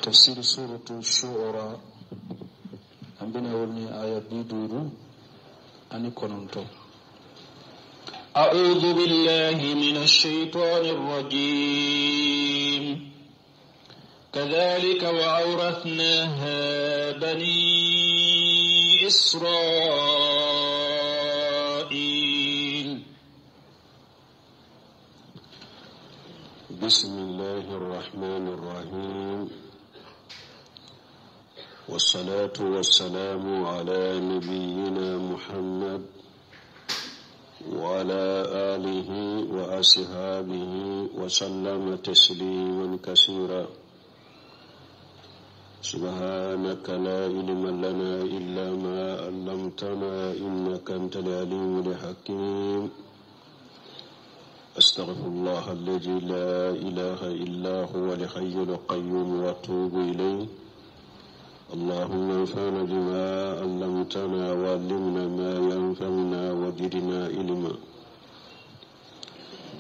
Tafsir suratu Shu'ara, an bɛna wele ni aya 59. أعوذ بالله من الشيطان الرجيم. كذلك وأورثناها بني إسرائيل. بسم الله الرحمن الرحيم، والصلاة والسلام على نبينا محمد وعلى آله وأصحابه وسلم تسليما كثيرا. سبحانك لا علم لنا إلا ما علمتنا إنك أنت العليم الحكيم. أستغفر الله الذي لا إله إلا هو الحي القيوم وأتوب إليه. اللهم انفعنا بما علمتنا وعلمنا ما ينفعنا وزدنا علما.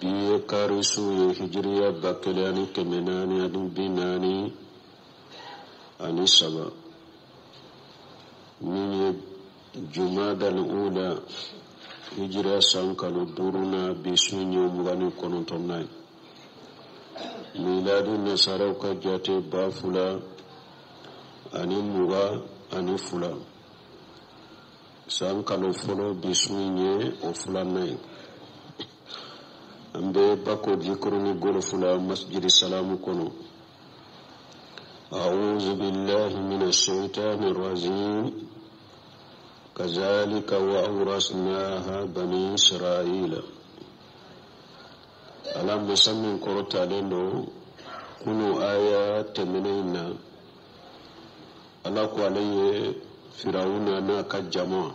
Bi ye kari su ye, hijiriya 1443, min ye jumadal ula, hijiriya san kalo duurunan, bi su ye 29nan ye. Miladi nasaraw ka jate 2022, san kalo fɔlɔ, bi su ye o filanan ye. An bɛ Bako Jikɔrɔni Gɔlɔfu la, Masjidi Salamu kɔnɔ. أعوذ بالله من الشيطان الرجيم. كذلك وأورثناها بني إسرائيل. Ala masa min kɔrɔtalen don, kunu aya tɛmɛnen in na, Ala ko ale ye Firawuna n'a ka jama,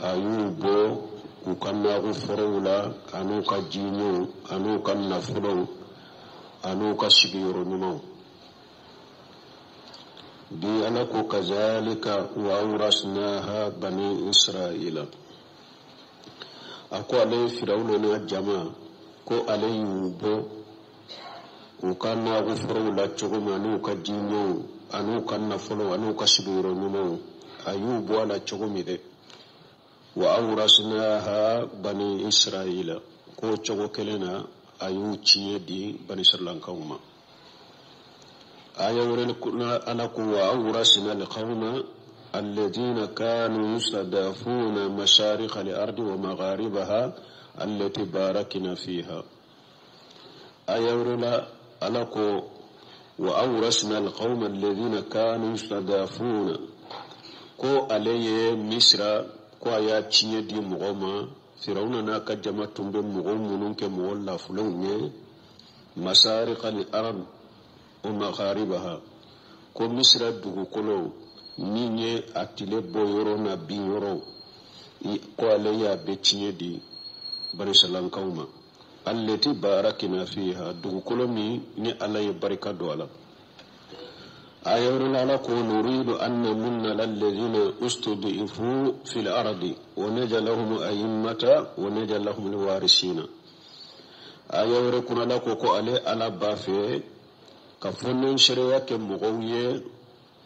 a y'u bɔ k'u ka nakɔ forow la, an'u ka jiɲɛw, an'u ka nafolow, an'u ka sigiyɔrɔ ɲumanw. Bi Ala ko kazalika wa awrasnaha bani Israila, a ko ale ye Firawuna n'a jama, ko ale y'u bɔ u ka nakɔ forow la cogo min, an'u ka jiɲɛw, an'u ka nafolow, an'u ka sigiyɔrɔ ɲumanw, a y'u bɔ a la cogo min dɛ, wa awrasnaha bani Israila, k'o cogo kelen na a y'u tiɲɛ di bani Sirilankaw ma. Aya wɛrɛ, Ala ko wa awrasna alqawma alladhina kanu yustadafuna masharika al-ardi wa magharibaha allati barakna fiha. Aya wɛrɛ la, Ala ko wa awrasna alqawma alladhina kanu yustadafuna, ko ale ye Misira, ko a y'a tiɲɛ di mɔgɔw ma. Firawuna n'a ka jama tun bɛ mɔgɔw minnu kɛ mɔgɔ lafulenw ye, masharika al-ard wa magharibaha, ko Misira dugukolo min ye a tile bɔ yɔrɔ n'a bin yɔrɔ, ko ale y'a bɛɛ tiɲɛ di banisalankaw ma. Allati barakina fiha, dugukolo min ni Ala ye barika don a la. Aya wɛrɛ la, Ala ko nuridu an namunna alladhina ustud'ifu fil ardi wa naj'alahum a'immata wa naj'alahum alwarisina. Aya wɛrɛ kunna, Ala ko ko ale Ala b'a fɛ ka fɔnɛn kɛ mɔgɔw ye,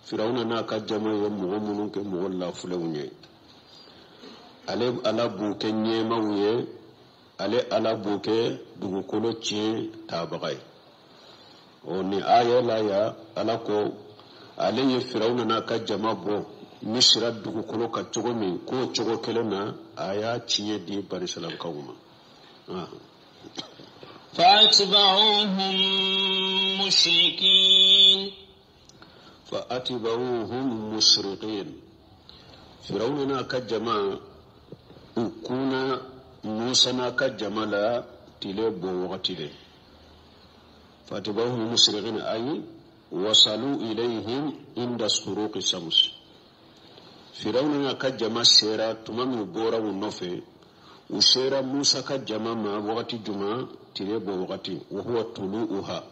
Firawuna n'a ka jama ye mɔgɔ minnu kɛ mɔgɔ lafulenw ye, ale Ala b'u kɛ ɲɛmaw ye, ale Ala b'u kɛ dugukolo tiɲɛ tabaga ye. O ni aya la ya, Ala ko ale ye Firawuna n'a ka jama bɔ Misira dugukolo ka cogo min, k'o cogo kelen na a y'a tiɲɛ di banisalankaw ma. فأتبعوهم مشرقين. فأتبعوهم مشرقين. Firawuna n'a ka jama, u kunna Musa n'a ka jama la tile bɔ wagati de. فأتبعوهم مشرقين أي وصلوا إليهم عند شروق الشمس. Firawuna n'a ka jama sera tuma min, u bɔra u nɔfɛ, u sera Musa ka jama ma wagati juma? Tile bɔ wagati. Wa huwa tulu'uha,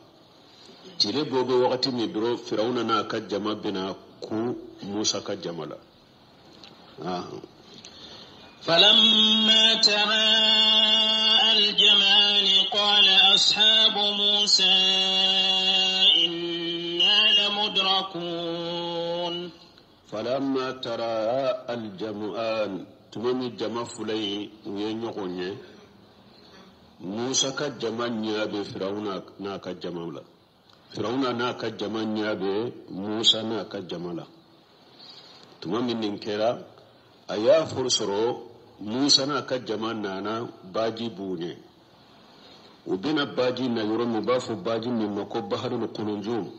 tile bɔ bɛ wagati min dɔrɔn, Firawuna n'a ka jama bɛna ku Musa ka jama la. فلما تراءى الجمعان قال أصحاب موسى إنا لمدركون. فلما تراءى الجمعان tuma min jama fila in u ye ɲɔgɔn ye, Musa ka jama ɲɛ bɛ Firawuna n'a ka jama la, Firawuna n'a ka jama ɲɛ bɛ Musa n'a ka jama la. Tuma min nin kɛra, a y'a foro sɔrɔ Musa n'a ka jama nana, baji b'u ɲɛ. U bɛna baji na yɔrɔ min, u b'a fɔ baji min ma ko Baharul Kulunjum.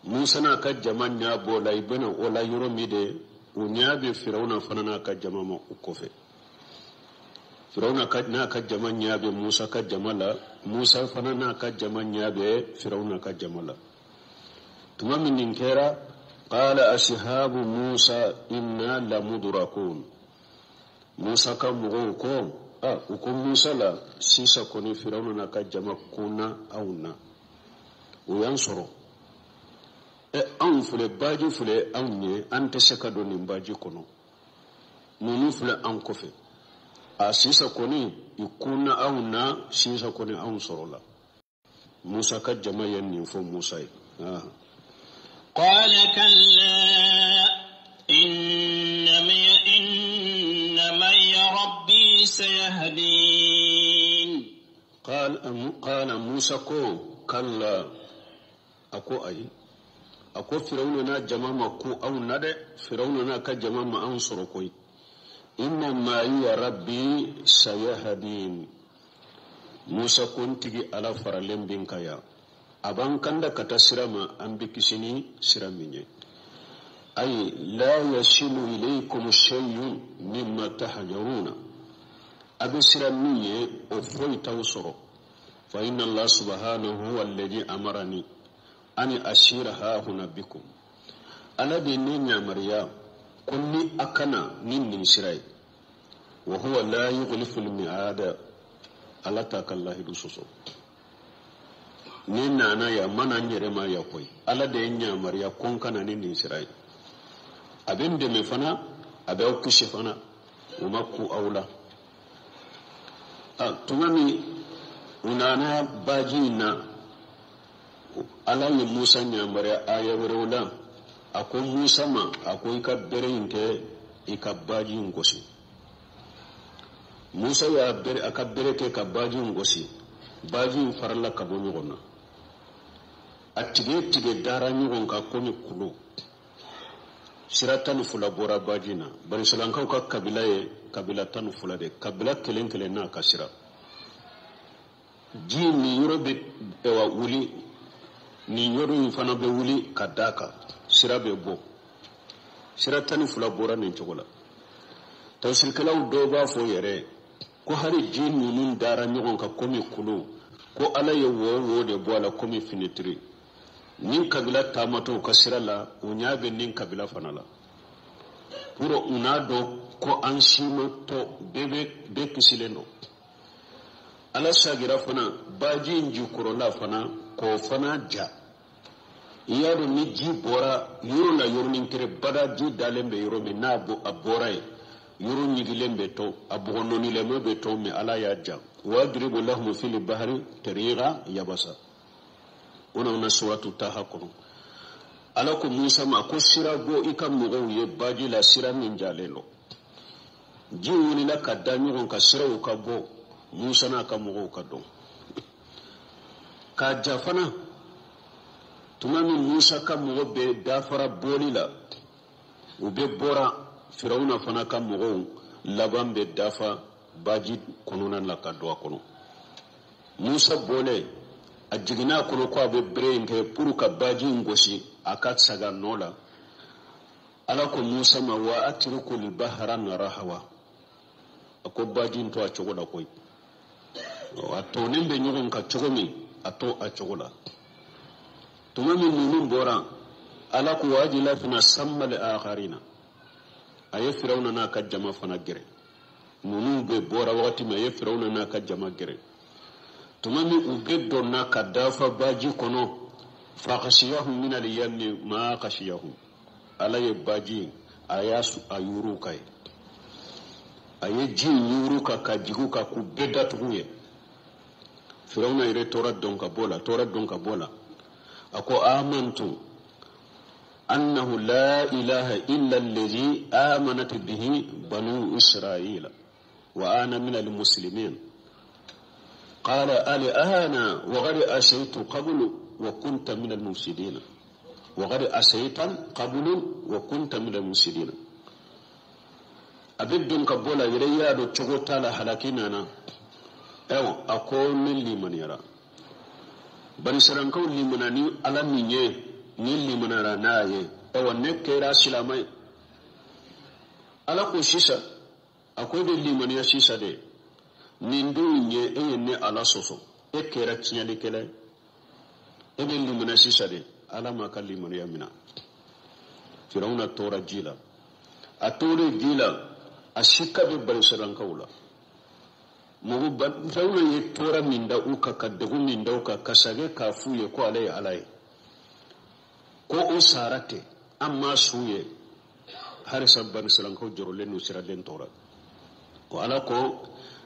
Musa n'a ka jama ɲɛ b'o la, i bɛna o la yɔrɔ min de, u ɲɛ bɛ Firawuna fana n'a ka jama ma u kɔfɛ. Firawuna n'a ka jama ɲɛ bɛ Musa ka jama la, Musa fana n'a ka jama ɲɛ bɛ Firawuna ka jama la. Tuma min nin kɛra, qala ashabu Musa inna lamudrakun. Musa ka mɔgɔw ko, u ko Musa la, sisan kɔni Firawuna n'a ka jama kunna anw na, o y'an sɔrɔ. Anw filɛ, baji filɛ anw ye, an tɛ se ka don nin baji kɔnɔ, ninnu filɛ an kɔfɛ. A sisan kɔni i kunna anw na, sisan kɔni anw sɔrɔla. Musa ka jama ye nin fɔ Musa ye. قال كلا إن معي ربي سيهدين. قال موسى ko kalla, a ko ayi, a ko Firawuna n'a jama ma ko anw na dɛ, Firawuna n'a ka jama ma anw sɔrɔ koyi. Inna ma'iya rabbi sayahdin. Musa ko n tigi Ala faralen bɛ n kan yan, a b'an kanda ka taa sira ma, an bɛ kisi ni sira min ye. Ayi la yasilu ilaykum shay'un mimma tahjaruna, a bɛ sira min ye o foyi t'aw sɔrɔ. Fa inna Allah subhanahu huwa alladhi amarani ani asira hahuna bikum. Ala de ne yamaruya ko ni a kana ni nin sira ye. Wa huwa la yukhlifu al-mi'ada, Ala t'a ka lahidu sɔsɔ. Ni nana yan mana n yɛrɛ ma yan koyi, Ala de ye n yamaruya ko n kana ni nin sira ye. A bɛ n dɛmɛ fana, a bɛ aw kisi fana, o ma ku aw la. Tuma min u nana baji in na, Ala ye Musa yamaruya aya wɛrɛw la. A ko Musa ma, a ko i ka bere in kɛ i ka baji in gosi. Musa y'a bere, a ka bere kɛ ka baji in gosi. Baji in farala ka bɔ ɲɔgɔn na, a tigɛ tigɛ dara ɲɔgɔn kan komi kulu. Sira 12 bɔra baji na. Banisiraelakaw ka kabila ye kabila 12 de, kabila kelen kelen n'a ka sira. Ji nin yɔrɔ bɛ wuli, nin yɔrɔ in fana bɛ wuli ka d'a kan, sira bɛ bɔ. Sira 12 bɔra nin cogo la. Tafsirikɛlaw dɔw b'a fɔ yɛrɛ ko hali ji ninnu dara ɲɔgɔn kan komi kulu, ko Ala ye wo wo de bɔ a la komi finitiri. Nin kabila taamatɔw ka sira la, u ɲɛ bɛ nin kabila fana la. Pour u n'a dɔn ko an si ma tɔ, bɛɛ kisilen don. Ala sagira fana baji in jukɔrɔla fana k'o fana ja. I y'a dɔn ni ji bɔra yɔrɔ la yɔrɔnin kelen, bada ji dalen bɛ yɔrɔ min n'a a bɔra yen, yɔrɔ ɲigilen bɛ to, a bɔgɔnɔnilama bɛ to, mɛ Ala y'a ja. Wadribu lahum fil bahri tariqa yabasa. O na suratu Taha kɔnɔ. Ala ko Musa ma ko sira bɔ i ka mɔgɔw ye baji la, sira min jalen don. Ji wulila ka da ɲɔgɔn kan, siraw ka bɔ, Musa n'a ka mɔgɔw ka dɔn. K'a ja fana, tuma min Musa ka mɔgɔ bɛ dafara bɔli la, u bɛ bɔra, Firawuna fana ka mɔgɔw laban bɛ dafa baji kɔnɔna la ka don a kɔnɔ. Musa bɔlen, a jiginna a kɔnɔ ko a bɛ bere in kɛ pour ka baji in gosi a ka saga nɔ la. Ala ko Musa ma wa atrukul bahra narahawa, a ko baji in to a cogo la koyi. A tonnen bɛ ɲɔgɔn kan cogo min, a to a cogo la. Tuma min ninnu bɔra, Ala ko wa ajlafna samma li akharina, a ye Firawuna n'a ka jama fana gɛrɛ. Ninnu bɛ bɔra wagati min, a ye Firawuna n'a ka jama gɛrɛ. Tuma min u bɛ donna ka dafa baji kɔnɔ, fa khashiyahum min al-yammi ma khashiyahum, Ala ye baji a y'a a yuru ka ye, a ye ji yuru ka ka jigin ka k'u bɛɛ datugu ye. Firawuna yɛrɛ tora dɔn ka bɔ la, tora dɔn ka bɔ la. A ko amantu أنه لا إله إلا الذي آمنت به بنو إسرائيل وأنا من المسلمين. قال الآن وقد أسيت قبل وكنت من المفسدين، وقد أسيت قبل وكنت من المفسدين. أبدون كبولا يريا دو تشوغوتا لا حلقينا أو أكون لمن يرى بني سرانكو لمناني على مينيه ni limanara n'a ye awa ne kɛra silamɛ ye. Ala ko sisan a ko e bɛ limaniya sisan de, nin don in ye e ye ne Ala sɔsɔ, e kɛra tiɲɛlikɛla ye, e bɛ limaniya sisan de. Ala m'a ka limaniya minɛ. Firawuna tora ji la, a tolen ji la a sika bɛ banisirarankaw la. Mɔgɔ Firawuna ye tɔɔrɔ min da u kan, ka degun min da u kan, ka sagɛ k'a f'u ye ko ale ye Ala ye, ko o sara tɛ an ma su ye. Harisa banisirarankaw jɔrɔlen n'u siralen tora ko Ala ko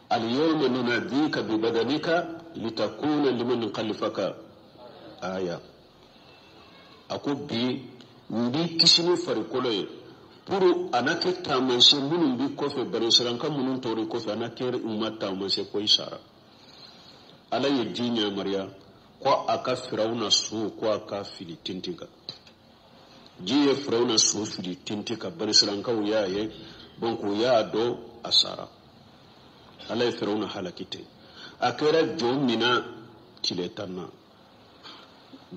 al-yawma nunadika bi badanika litakuna liman khalfaka aya. A ko bi n b'i kisi ni farikolo ye pour a na kɛ taamasiyɛn minnu b'i kɔfɛ, banisiraranka minnu tɔɔrɔ kɔfɛ, a na kɛ u ma taamasiyɛn ko i sara. Ala ye ji yamaruya ko a ka Firawuna su ko a ka fili tintin kan. Ji ye Firawuna su fili tintin kan, banisirarankaw y'a ye, donc u y'a dɔn a sara. Ala ye Firawuna halaki ten. A kɛra jɔn min na tile 10 na,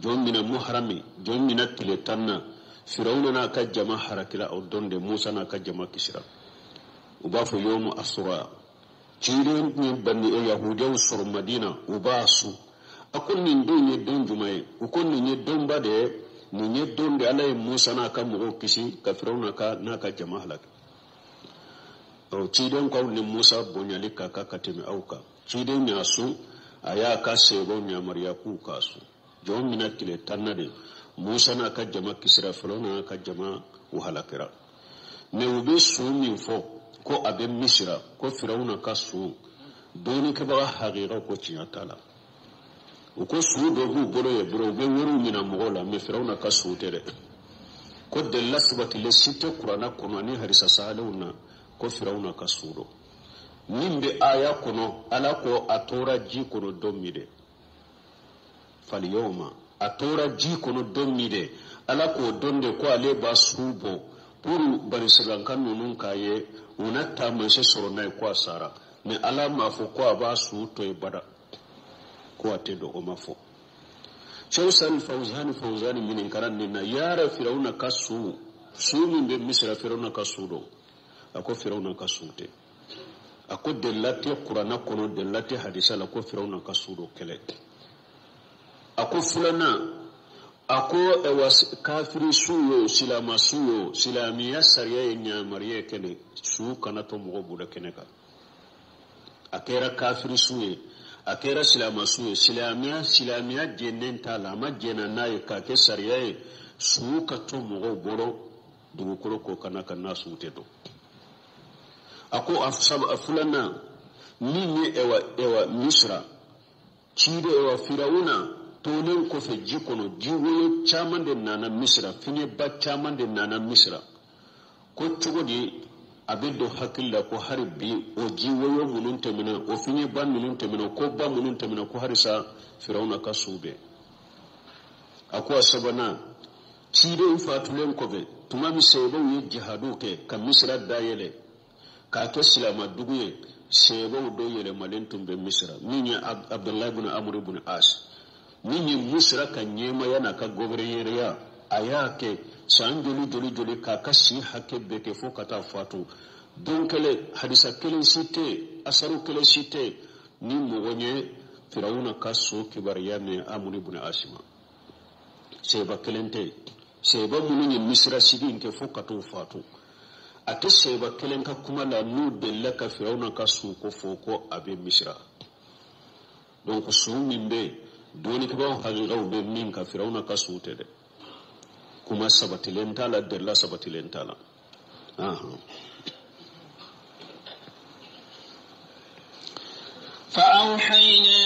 jɔn min na muharami, jɔn min na tile 10 na, Firawuna n'a ka jama harakira o don de, Musa n'a ka jama kisira. U b'a fɔ yomu asura. Ciden ye bani yahudiyaw sɔrɔ Madina, u b'a su. A ko nin don ye don jumɛn ye? U ko nin ye donba de ye, nin ye don de Ala ye Musa n'a ka mɔgɔw kisi ka Firawuna n'a ka jama halaki. Ɔ ciden k'aw ni Musa bonyali ka kan ka tɛmɛ aw kan. Ciden y'a sun, a y'a ka sebaw yamaruya k'u k'a sun. Jɔn mina tile 10 na de, Musa n'a ka jama kisira, Firawuna n'a ka jama u halakira. Mɛ u bɛ sun min fɔ ko a bɛ Misira, ko Firawuna ka sun, dɔnnikɛbaga hakika ko tiɲɛ t'a la. U ko su dɔ b'u bolo yen dɔrɔn, u bɛ wariw minɛ mɔgɔw la, mɛ Firawuna ka su tɛ dɛ. Ko delila sabatilen si tɛ kuranna kɔnɔ ani hadisa sahalenw na ko Firawuna ka su dɔ. Min bɛ aya kɔnɔ, Ala ko a tora ji kɔnɔ don min dɛ, faliyoma a tora ji kɔnɔ don min dɛ, Ala k'o don de ko ale b'a su bɔ pour banisiraranka ninnu k'a ye u na taamasiyɛn sɔrɔ n'a ye ko a sara. Mɛ Ala m'a fɔ ko a b'a su to yen bada, ko a tɛ dɔn, o ma fɔ. Cɛw sani Fawzani ɲininkara nin na, yara Firawuna ka su min bɛ Misira, Firawuna ka su dɔn? A ko Firawuna ka su tɛ. A ko delila tɛ kuranna kɔnɔ, delila tɛ hadisa la ko Firawuna ka su dɔ kɛlɛ. A ko filanan, a ko ɛwa kafiri su ye o, silama su ye o, silamɛya sariya ye yamaruya kɛnɛ su kana to mɔgɔ bolo kɛnɛ kan. A kɛra kafiri su ye, a kɛra silama su ye, silamɛya jɛnnen t'a la, a ma jɛnna n'a ye k'a kɛ sariya ye su ka to mɔgɔw bolo dugukolo kɔ kana ka n'a su tɛ dɔn. A ko a filanan min ye ɛwa Misira ciden ɛwa Firawuna tolen kɔfɛ ji kɔnɔ, ji woyo caman de nana Misira, fiɲɛba caman de nana Misira. Ko cogo di a bɛ don hakili la ko hali bi o ji woyo minnu tɛmɛna, o fiɲɛba minnu tɛmɛna, o koba minnu tɛmɛna, ko halisa Firawuna ka su bɛɛ. A ko a sabanan, ciden fatulen kɔfɛ tuma min seebaw ye jihadu kɛ ka Misira dayɛlɛ k'a kɛ silamadugu ye, seebaw dɔ yɛlɛmalen tun bɛ Misira, min ye Abdulayi bin Amr bin As, min ye Misira ka ɲɛmaya n'a ka gɔvɛrɛnɛriya, a y'a kɛ san joli joli joli k'a ka si hakɛ bɛɛ kɛ fo ka taa fatu. Don kelen hadisa kelen si tɛ yen, asaru kelen si tɛ yen ni mɔgɔ ye Firawuna ka so kibaruya mɛn Amr bin As ma. Seba kelen tɛ yen, seba minnu ye Misira sigi in kɛ fo ka t'u fatu, a tɛ seba kelen ka kuma la n'u delila ka Firawuna ka su ko fɔ ko a bɛ Misira. Donc su min bɛ yen, dɔnnikɛbaaw hakilikaw bɛ min kan, Firawuna ka su tɛ dɛ. Kuma sabatilen t'a la, delila sabatilen t'a la. فأوحينا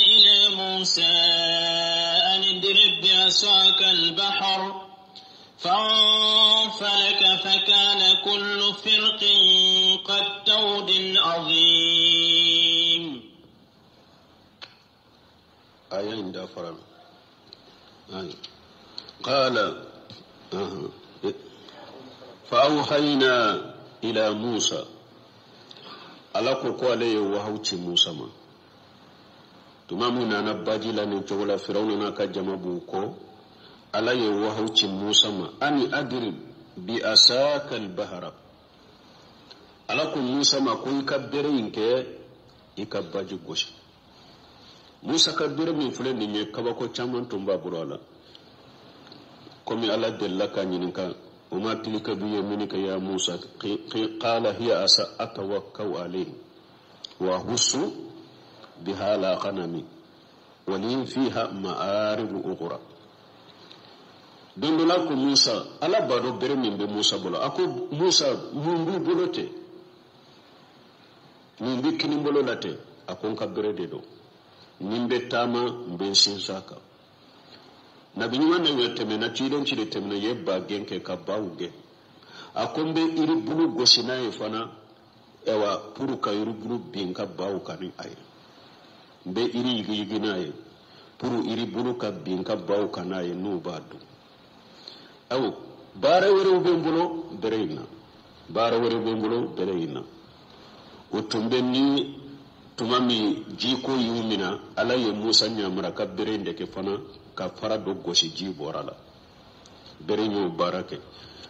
إلى موسى أن اضرب بعصاك البحر فانفلق فكان كل فرق كالطود العظيم. Aya in dafara. قال فأوحينا إلى موسى. Ala ko ko ale ye wahaw ci Musa ma tuma min nana baji la nin cogo la, Firawuna n'a ka jama b'u kɔ. Ala ye wahaw ci Musa ma: أن اضرب بعصاك البحر. Ala ko Musa ma ko i ka bere in kɛ i ka baji gosi. Musa ka bere min filɛ nin ye, kabako caman tun b'a bolo a la, komi Ala delila ka ɲininka: وما تلك بيمينك يا موسى؟ قال هي عصاي أتوكأ عليها وأهش بها على غنمي ولي فيها مآرب أخرى. Don dɔ la ko Musa, Ala b'a dɔn bere min bɛ Musa bolo, a ko Musa, mun b'i bolo ten, mun bɛ kini bolo la ten? A ko n ka bere de don, ni n bɛ taama, n bɛ n sinsin a kan. Nabi ɲuman na yɛ tɛmɛna, ciden ci de tɛmɛna, ye ba gɛn kɛ ka baw gɛn. A ko n bɛ yiri bulu gosi n'a ye fana, ɛwa, pour ka yiri bulu bin ka baw kan ni a ye. N bɛ yiri yigiyigi n'a ye pour yiri bulu ka bin ka baw kan n'a ye, n'u b'a dun. Awo, baara wɛrɛw bɛ n bolo bere in na, baara wɛrɛw bɛ n bolo bere in na. O tun bɛ ni tuma min jiko y'u minɛ, Ala ye Musa ɲamara ka bere in de kɛ fana ka fara dɔ gosi, ji bɔra la. Bere in y'o baara kɛ.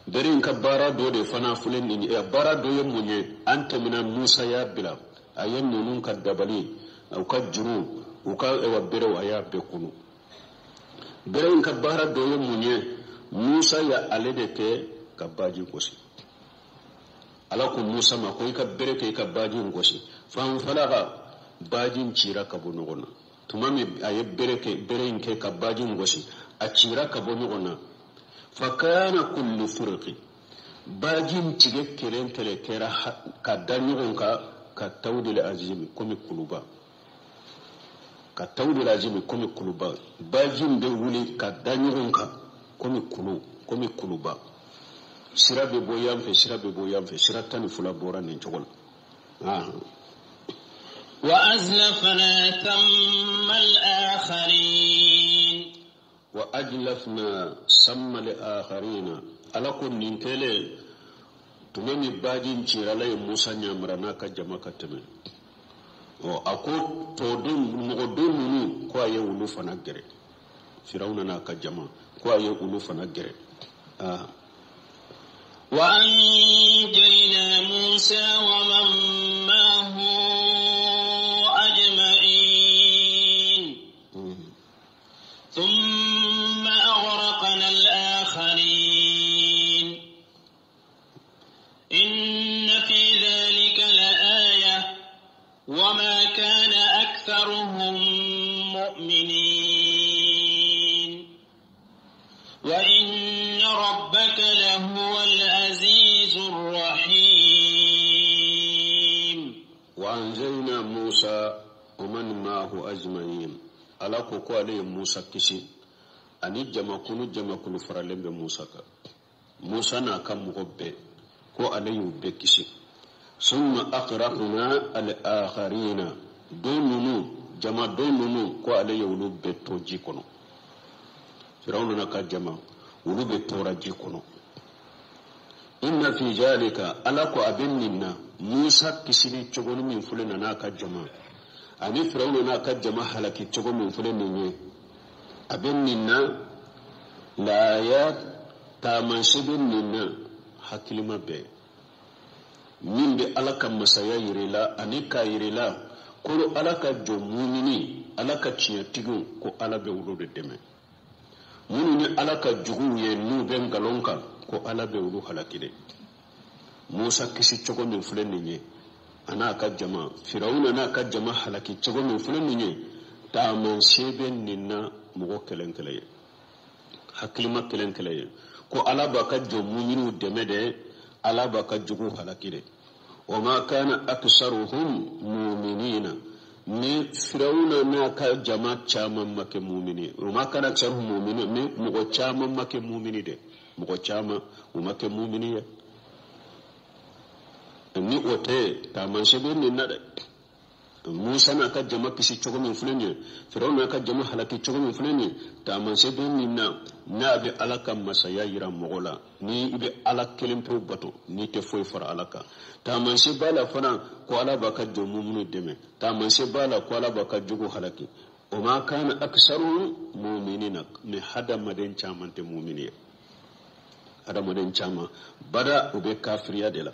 Bere in ka baara dɔ de fana filɛ nin ye. Baara dɔ ye mun ye? An tɛmɛna, Musa y'a bila, a ye ninnu ka dabali, u ka juru, u ka ɛwa berew, a y'a bɛɛ kunu. Bere in ka baara dɔ ye mun ye? Musa ya ale de kɛ ka baji gosi. Ala ko Musa ma ko i ka bere kɛ i ka baji in gosi. فانفلق, baji in cira ka bɔ ɲɔgɔn na. Tuma min a ye bere kɛ, bere in kɛ ka baji in gosi, a cira ka bɔ ɲɔgɔn na. فكان كل فرق, baji in tigɛ kelen kelen kɛra ka da ɲɔgɔn kan كالطود العظيم, komi kuluba, كالطود العظيم, komi kuluba. Baji in bɛ wuli ka da ɲɔgɔn kan komi kulu, komi kuluba. Sira bɛ bɔ yan fɛ, sira bɛ bɔ yan fɛ, sira 12 bɔra nin cogo la. وأزلفنا ثم الآخرين. وأزلفنا ثم الآخرين. Ala ko nin kɛlen, tuma min baji in cira, Ala ye Musa ɲamara n'a ka jama ka tɛmɛ. Ɔ, a ko tɔden mɔgɔden ninnu, ko a ye olu fana gɛrɛ. Firawuna n'a ka jama, ko a ye olu fana gɛrɛ. Aa. وأنجينا موسى ومن معه أجمعين. ثم أغرقنا الآخرين. إن في ذلك لآية وما كان أكثرهم مؤمنين وإن ربك لهو العزيز الرحيم. وأنجينا موسى ومن معه أجمعين. Ala ko ko ale ye Musa kisi ani jamakulu jamakulu faralen bɛ Musa kan. Musa n'a ka mɔgɔ bɛɛ, ko ale y'u bɛɛ kisi. ثم أغرقنا الآخرين. Don ninnu, jama don ninnu, ko ale ye olu bɛɛ to ji kɔnɔ. Firawuna n'a ka jama, olu bɛ tora ji kɔnɔ. إن في ذلك, Ala ko a bɛ nin na, Musa kisili cogo min filɛ na n'a ka jama, ani Firawuna n'a ka jama halaki cogo min filɛ nin ye, a bɛ nin na لآية, taamasiyɛn bɛ nin na hakilima bɛɛ min bɛ Ala ka masaya yir'i la, ani k'a yir'i la ko Ala ka jɔn mumini, Ala ka tiɲɛtigiw, ko Ala bɛ olu de dɛmɛ. Minnu ni Ala ka juguw ye, n'u bɛ nkalon kan, ko Ala bɛ olu halaki de. Musa kisi cogo min filɛ nin ye, a n'a ka jama, Firawuna n'a ka jama halaki cogo min filɛ nin ye, taamasiyɛn bɛ nin na mɔgɔ kelen kelen ye, hakilima kelen kelen ye, ko Ala b'a ka jɔn muminiw dɛmɛ dɛ, Ala b'a ka juguw halaki dɛ. وما كان أكثرهم مؤمنين. Ni Firawuna n'a ka jama caman ma kɛ mumini, وما كان أكثرهم مؤمنين, ni mɔgɔ caman ma kɛ mumini dɛ. Mɔgɔ caman u ma kɛ mumini ye. Ni o tɛ taamasiyɛn bɛ nin na dɛ. Musa n'a ka jama kisi cogo min filɛ nin ye, Firawuna n'a ka jama halaki cogo min filɛ nin ye, taamasiyɛn bɛ nin na n'a bɛ Ala ka masaya yira mɔgɔ la. Ni i bɛ Ala kelen pewu bato, n'i tɛ foyi fara Ala kan. Taamasiyɛn b'a la fana ko Ala b'a ka jɔn mumunu dɛmɛ. Taamasiyɛn b'a la ko Ala b'a ka jugu halaki. O ma kana aksaru muminina, ni hadamaden caman tɛ mumini ye. Hadamaden caman bada u bɛ kafiriya de la.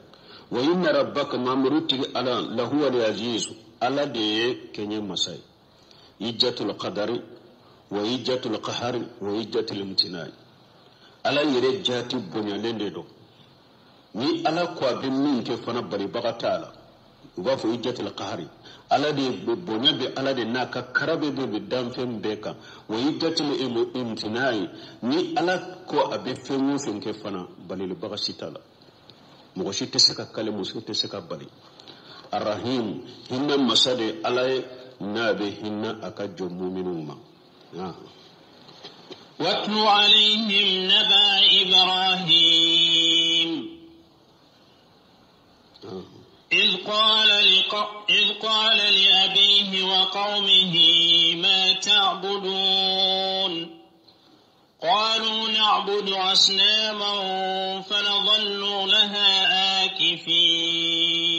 Wa inna rabbaka mamuru tigi Ala lahuwa al-azizu, Ala de ye kɛɲɛ masa ye. Ijjatul qadari wa ijjatul qahari wa ijjatul imtinai. Ala yɛrɛ jaati bonyalen de don. Ni Ala ko a bɛ min kɛ fana balibaga t'a la. U b'a fɔ ijjatul qahari. Ala de bonya bɛ Ala de n'a ka kara bɛ bɛ danfɛn bɛɛ kan. Wa ijjatul imtinai, ni Ala ko a bɛ fɛn o fɛn kɛ fana balilibaga si t'a la. Mɔgɔ si tɛ se ka kale, muso tɛ se ka bali. Arrahim, hinɛ masa de Ala ye n'a bɛ hinɛ a ka jɔn muminuw ma. واتل عليهم نبأ إبراهيم إذ قال لأبيه وقومه ما تعبدون قالوا نعبد أصناما فنظل لها آكفين.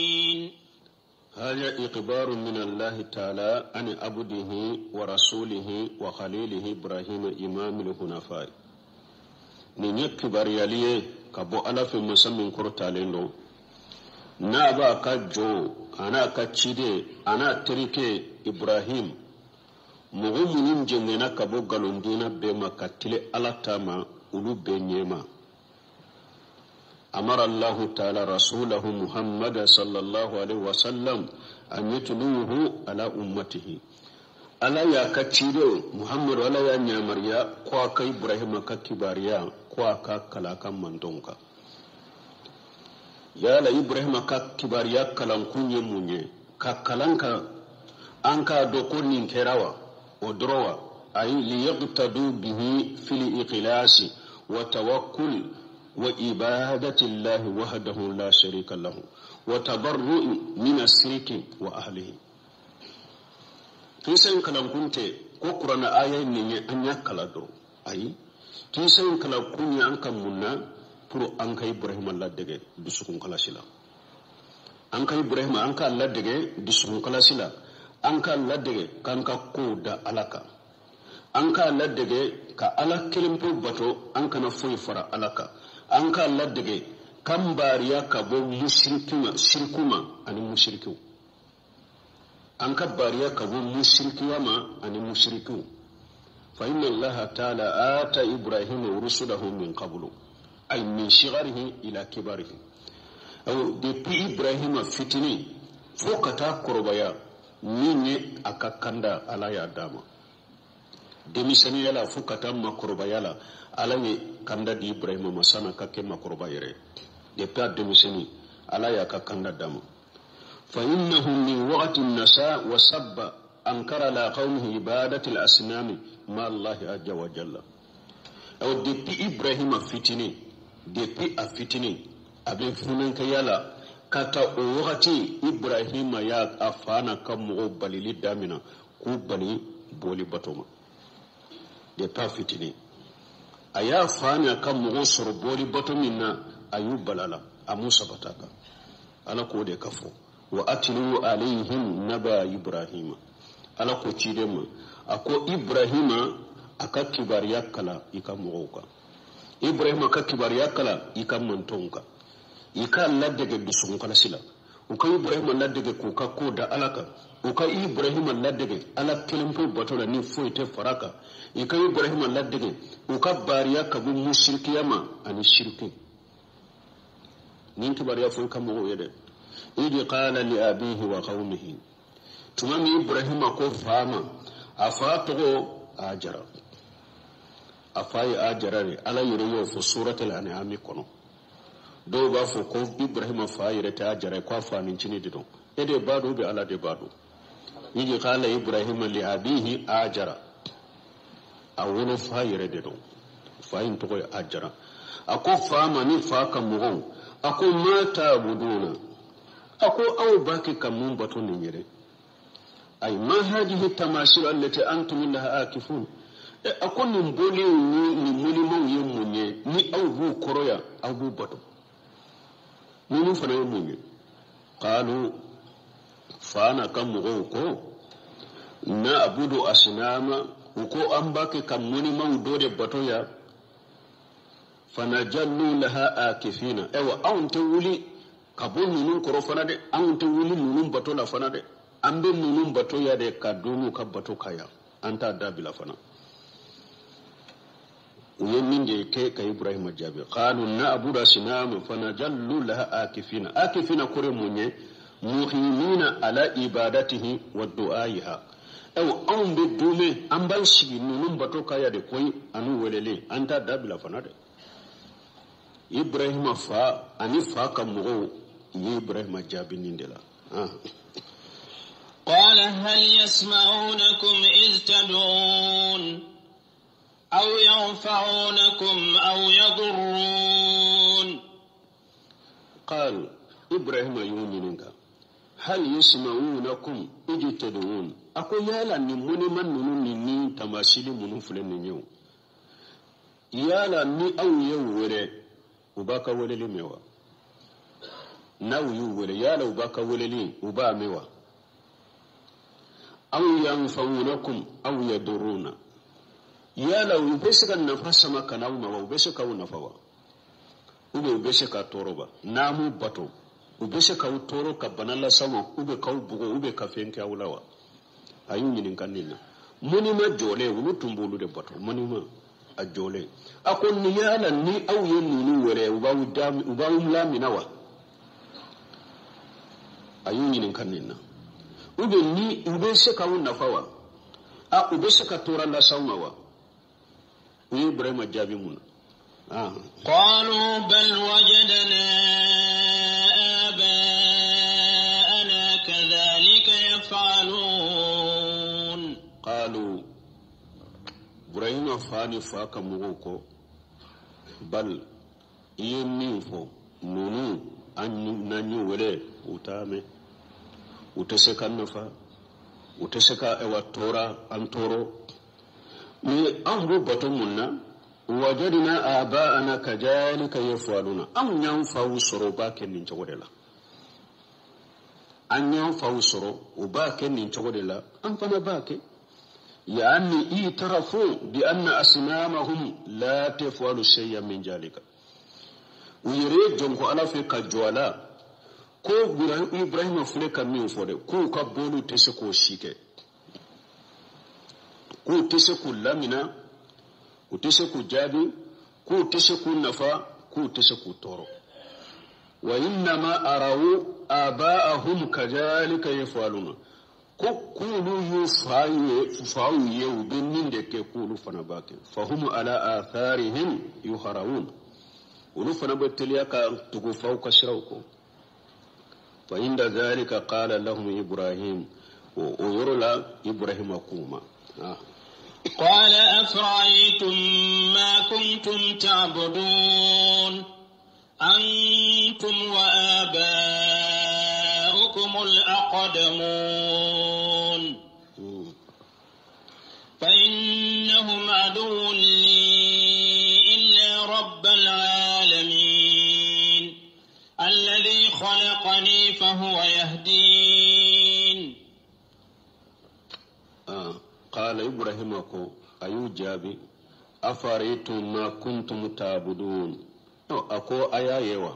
هذا إخبار من الله تعالى عن عبده ورسوله وخليله إبراهيم إمام الحنفاء. Nin ye kibaruyali ye ka bɔ Ala fɛ masa min kɔrɔtalen don, n'a b'a ka jɔn a n'a ka ciden a n'a terikɛ Ibrahim, mɔgɔ minnu jɛngɛnna ka bɔ nkalondiinɛ bɛɛ ma ka tile Ala ta ma, olu bɛɛ ɲɛma. أمر الله تعالى رسوله محمد صلى الله عليه وسلم أن يتلوه على أمته. ألا يا كتيرو محمد ولا يا نيامريا كواكا إبراهيم ككباريا كواكا كلاكا مندونكا. يا لا إبراهيم ككباريا كلانكون يموني ككلانكا أنكا دوكون نكراوا ودروا أي ليقتدوا به في الإخلاص وتوكل وإبادة الله وحده لا شريك له وتبرؤ من الشرك وأهله. Kisan kalankunte ko Qur'ana aya nin ye an y'a kala dɔrɔn. Ayi, kisan kalankun ye an ka mun na pour an ka Ibrahima ladege dusukun kalasi la. An ka Ibrahima an ka ladege dusukun kalasi la. An ka ladege k'an ka kow da Ala kan. An ka ladege ka Ala kelen pe bato, an kana foyi fara Ala kan. An ka ladege kan bariya ka bɔ musiriki siriku ma ani musirikiw. An ka bariya ka bɔ musirikiya ma ani musirikiw. Fa inna Allaha ta'ala ata Ibrahima rusulahu min qablu ay min shigarihi ila kibarihi. Aw depuis Ibrahima fitini fo ka taa kɔrɔbaya min ye a ka kanda Ala y'a d'a ma. Denmisɛnninya la fo ka taa makɔrɔbaya la, Ala ye kanda di Ibrahima ma san'a ka kɛ makɔrɔba yɛrɛ ye. Depuis a denmisɛnnin Ala y'a ka kanda d'a ma. Fa innahu min waqti nasa wa sabba ankara la qawmihi ibadati al-asnami ma Allahi azza wa jalla. Aw depuis Ibrahima fitinin, depuis a fitinin a bɛ funankɛya la ka taa o wagati Ibrahima y'a a fa n'a ka mɔgɔw balili daminɛ k'u bali boli bato ma. Depuis a fitinin a y'a fa n'a ka mɔgɔw sɔrɔ boli bato min na, a y'u bala la, a m'u sabata kan. Ala k'o de ka fɔ wa atlu alayhim naba Ibrahima. Ala ko ciden ma, a ko Ibrahima a ka kibaruya kala i ka mɔgɔw kan. Ibrahima ka kibaruya kala i ka mantɔnw kan. I k'a ladege dusukun kalasi la. U ka Ibrahima ladege k'u ka ko da Ala kan. U ka Ibrahima ladege Ala kelen pe bato la ni foyi tɛ fara kan. I ka Ibrahima ladege u ka bariya ka bɔ musirikiya ma ani siriku. Nin kibaruya fɔ i ka mɔgɔw ye dɛ. Idi qala li abihi wa qawmihi. Tuma min Ibrahima ko fa ma, a fa tɔgɔ Ajara. A fa ye Ajara de, Ala yɛrɛ y'o fɔ suratul An'am kɔnɔ. Dɔw b'a fɔ ko Ibrahima fa yɛrɛ tɛ Ajara ye, k'a fa ncinin de don. E de b'a dɔn ou bien Ala de b'a dɔn? Idi qala Ibrahima li abihi Ajara. A wolo fa yɛrɛ de don. Fa in tɔgɔ ye Ajara. A ko fa ma ni fa ka mɔgɔw, a ko ma ta'buduna, a ko aw b'a kɛ ka mun bato nin yɛrɛ? Ay ma hadihi tamasir allati antum laha akifun. A ko nin boliw ni nin monimaw ye mun ye ni aw b'u kɔrɔ yan, aw b'u bato? Ninnu fana ye mun ye? Qalu, fa n'a ka mɔgɔw ko na'budu asnama, u ko an b'a kɛ ka monimaw dɔ de bato yan. Fanajallu laha akifina, ayiwa anw tɛ wuli ka bɔ ninnu kɔrɔ fana dɛ, anw tɛ wuli ninnu bato la fana dɛ, an bɛ ninnu bato ya de ka don n'u ka bato ka yan, an t'a dabila fana. U ye min de kɛ ka Ibrahima jaabi, qalu na'budu asnama fanajallu laha akifina. Akifina kɔrɔ mun ye? Muhimina ala ibadatihi wa du'aiha. Ayiwa anw bɛ dume, an b'an sigi ninnu bato ka ya de koyi, an'u welelen, an t'a dabila fana dɛ. Ibrahima fa ani fa ka mɔgɔw ye Ibrahima jaabi nin de la. قال هل يسمعونكم إذ تدعون أو ينفعونكم أو يضرون. قال إبراهيم يؤمنك هل يسمعونكم إذ تدعون، أكو يالا نموني من نوني تماثيل منو فلن يو yala ni aw ye wele u b'a ka weleli mɛn wa? N'aw y'u wele yala u b'a ka weleli u b'a mɛn wa? Aw yanfa'unakum aw yaduruna, yala u bɛ se ka nafa sama ka n'aw ma wa? U bɛ se k'aw nafa wa? Ou bien u bɛ se ka tɔɔrɔ wa? N'a m'u bato u bɛ se k'aw tɔɔrɔ ka bana las'aw ma, ou bien k'aw bugɔ, ou bien ka fɛn kɛ aw la wa? A y'u ɲininka nin na. Monima jɔlen olu tun b'olu de bato, monima a jɔlen. A ko ni yala ni aw ye ninnu wele u b'aw lamina wa? A y'u ɲininka nin na. Ou bien ni u bɛ se k'aw nafa wa? A u bɛ se ka tɔɔrɔ las'aw ma wa? U ye Ibrahima jaabi mun na? قالوا بل وجدنا آباءنا كذلك يفعلون. قالوا Ibrahima fa ni fa ka mɔgɔw ko bal i ye min fɔ ninnu an n'an y'u wele u t'a mɛn, u tɛ se ka nafa, u tɛ se ka ɛwa tɔɔrɔ an tɔɔrɔ. Ni anw b'u bato mun na? Wajadina aba'ana kadhalika yaf'aluna, anw y'an faw sɔrɔ u b'a kɛ nin cogo de la, an y'an faw sɔrɔ u b'a kɛ nin cogo de la, an fana b'a kɛ. يعني اعترفوا بأن أصنامهم لا تفعل شيئا من ذلك. ويريد جنكو على في كجوالا كو إبراهيم فلك من فوري كو كبولو تسكو شيك كو تسكو لامنا وتسكو جابي كو تسكو نفا كو تسكو تورو. وإنما أروا آباءهم كذلك يفعلون. Ko k'olu y'u faw ye u bɛ min de kɛ k'olu fana b'a kɛ. Fahum ala atharihim yuharawun, olu fana bɛ teliya ka tugu faw ka siraw kɔ. Fa inda dhalika qala lahum Ibrahim, o yɔrɔ la Ibrahima k'u ma. قال أفرأيتم ما كنتم تعبدون أنتم وآباؤكم الأقدمون فإنهم عدو لي إلا رب العالمين الذي خلقني فهو يهدين. قال إبراهيم كو أيو جابي أفرأيتم ما كنتم تعبدون، أكو أيا يوا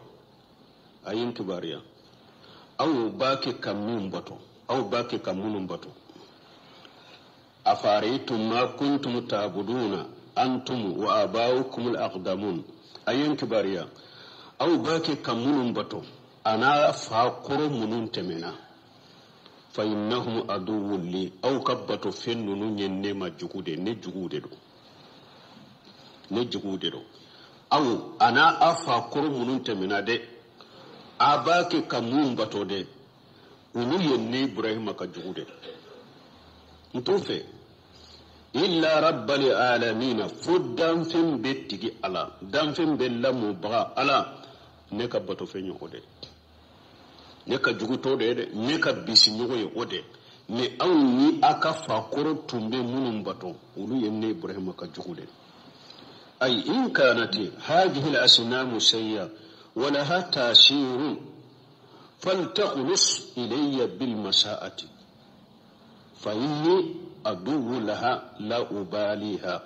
أين كباريا aw b'a kɛ ka min bato, aw b'a kɛ ka minnu bato. Afaraytum ma kuntum ta'buduna antum wa aba'ukum al-aqdamun, ayen kibariya aw b'a kɛ ka minnu bato ana fa kɔrɔ minnu tɛmɛna. Fa innahum aduwwun li, aw ka bato fɛn ninnu ye ne ma jugu de, ne jugu de don, ne jugu de don. Aw ana a fa kɔrɔ minnu tɛmɛna dɛ, a b'a kɛ ka mun bato dɛ, olu ye ne Ibrahima ka jugu de, n t'o fɛ. Illa rabbal alamin fo danfɛn bɛɛ tigi Ala, danfɛn bɛɛ lamɔbaga Ala, ne ka batofɛn ye o de, ne ka jugu t'o de ye dɛ, ne ka bisiɲɔgɔn ye o de. Mais aw ni a ka fakɔrɔ tun bɛ minnu bato, olu ye ne Ibrahima ka jugu de. Ay in kanat hadhihi al-asnamu sayya wa laha tasirun faltaqlus ilayya bil masa'ati fa inni aduwwu laha la ubaliha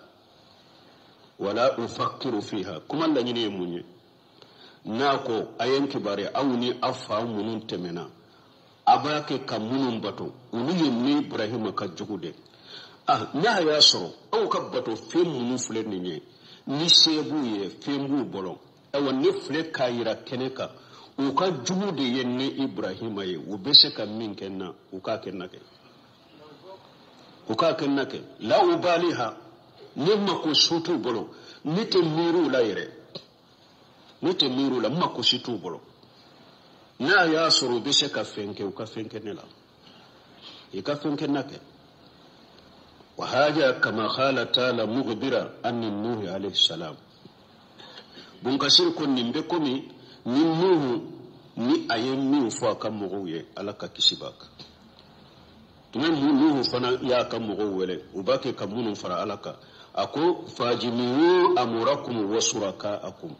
wa la ufakkiru fiha. Kuma laɲini ye mun ye? N'a ko a ye n kibaruya aw ni aw fa minnu tɛmɛna a b'a kɛ ka minnu bato, olu ye ne Ibrahima ka jugu de. Ah, n'a y'a sɔrɔ aw ka bato fɛn minnu filɛ nin ye, ni se b'u ye, fɛn b'u bolo, ayiwa ne filɛ k'a yira kɛnɛ kan, u ka jugu de ye ne Ibrahima ye, u bɛ se ka min kɛ n na, u k'a kɛ n na kɛ, u k'a kɛ n na kɛ. La ubaliha, ne mako si t'u bolo, ne tɛ miiri u la yɛrɛ, ne tɛ miiri u la, n mako si t'u bolo. N'a y'a sɔrɔ u bɛ se ka fɛn kɛ, u ka fɛn kɛ ne la, i ka fɛn kɛ n na kɛ. Wa haja kama qala ta'ala mughbira anni Nuhu alayhi salam. Bunkasir ko nin bɛ komi ni Nuhu ni a ye min fɔ a ka mɔgɔw ye, Ala ka kisi b'a kan. Tuma Nuhu fana y'a ka mɔgɔw wele, u b'a kɛ ka minnu fara Ala kan, a ko fajimiu amurakum wa surakaakum.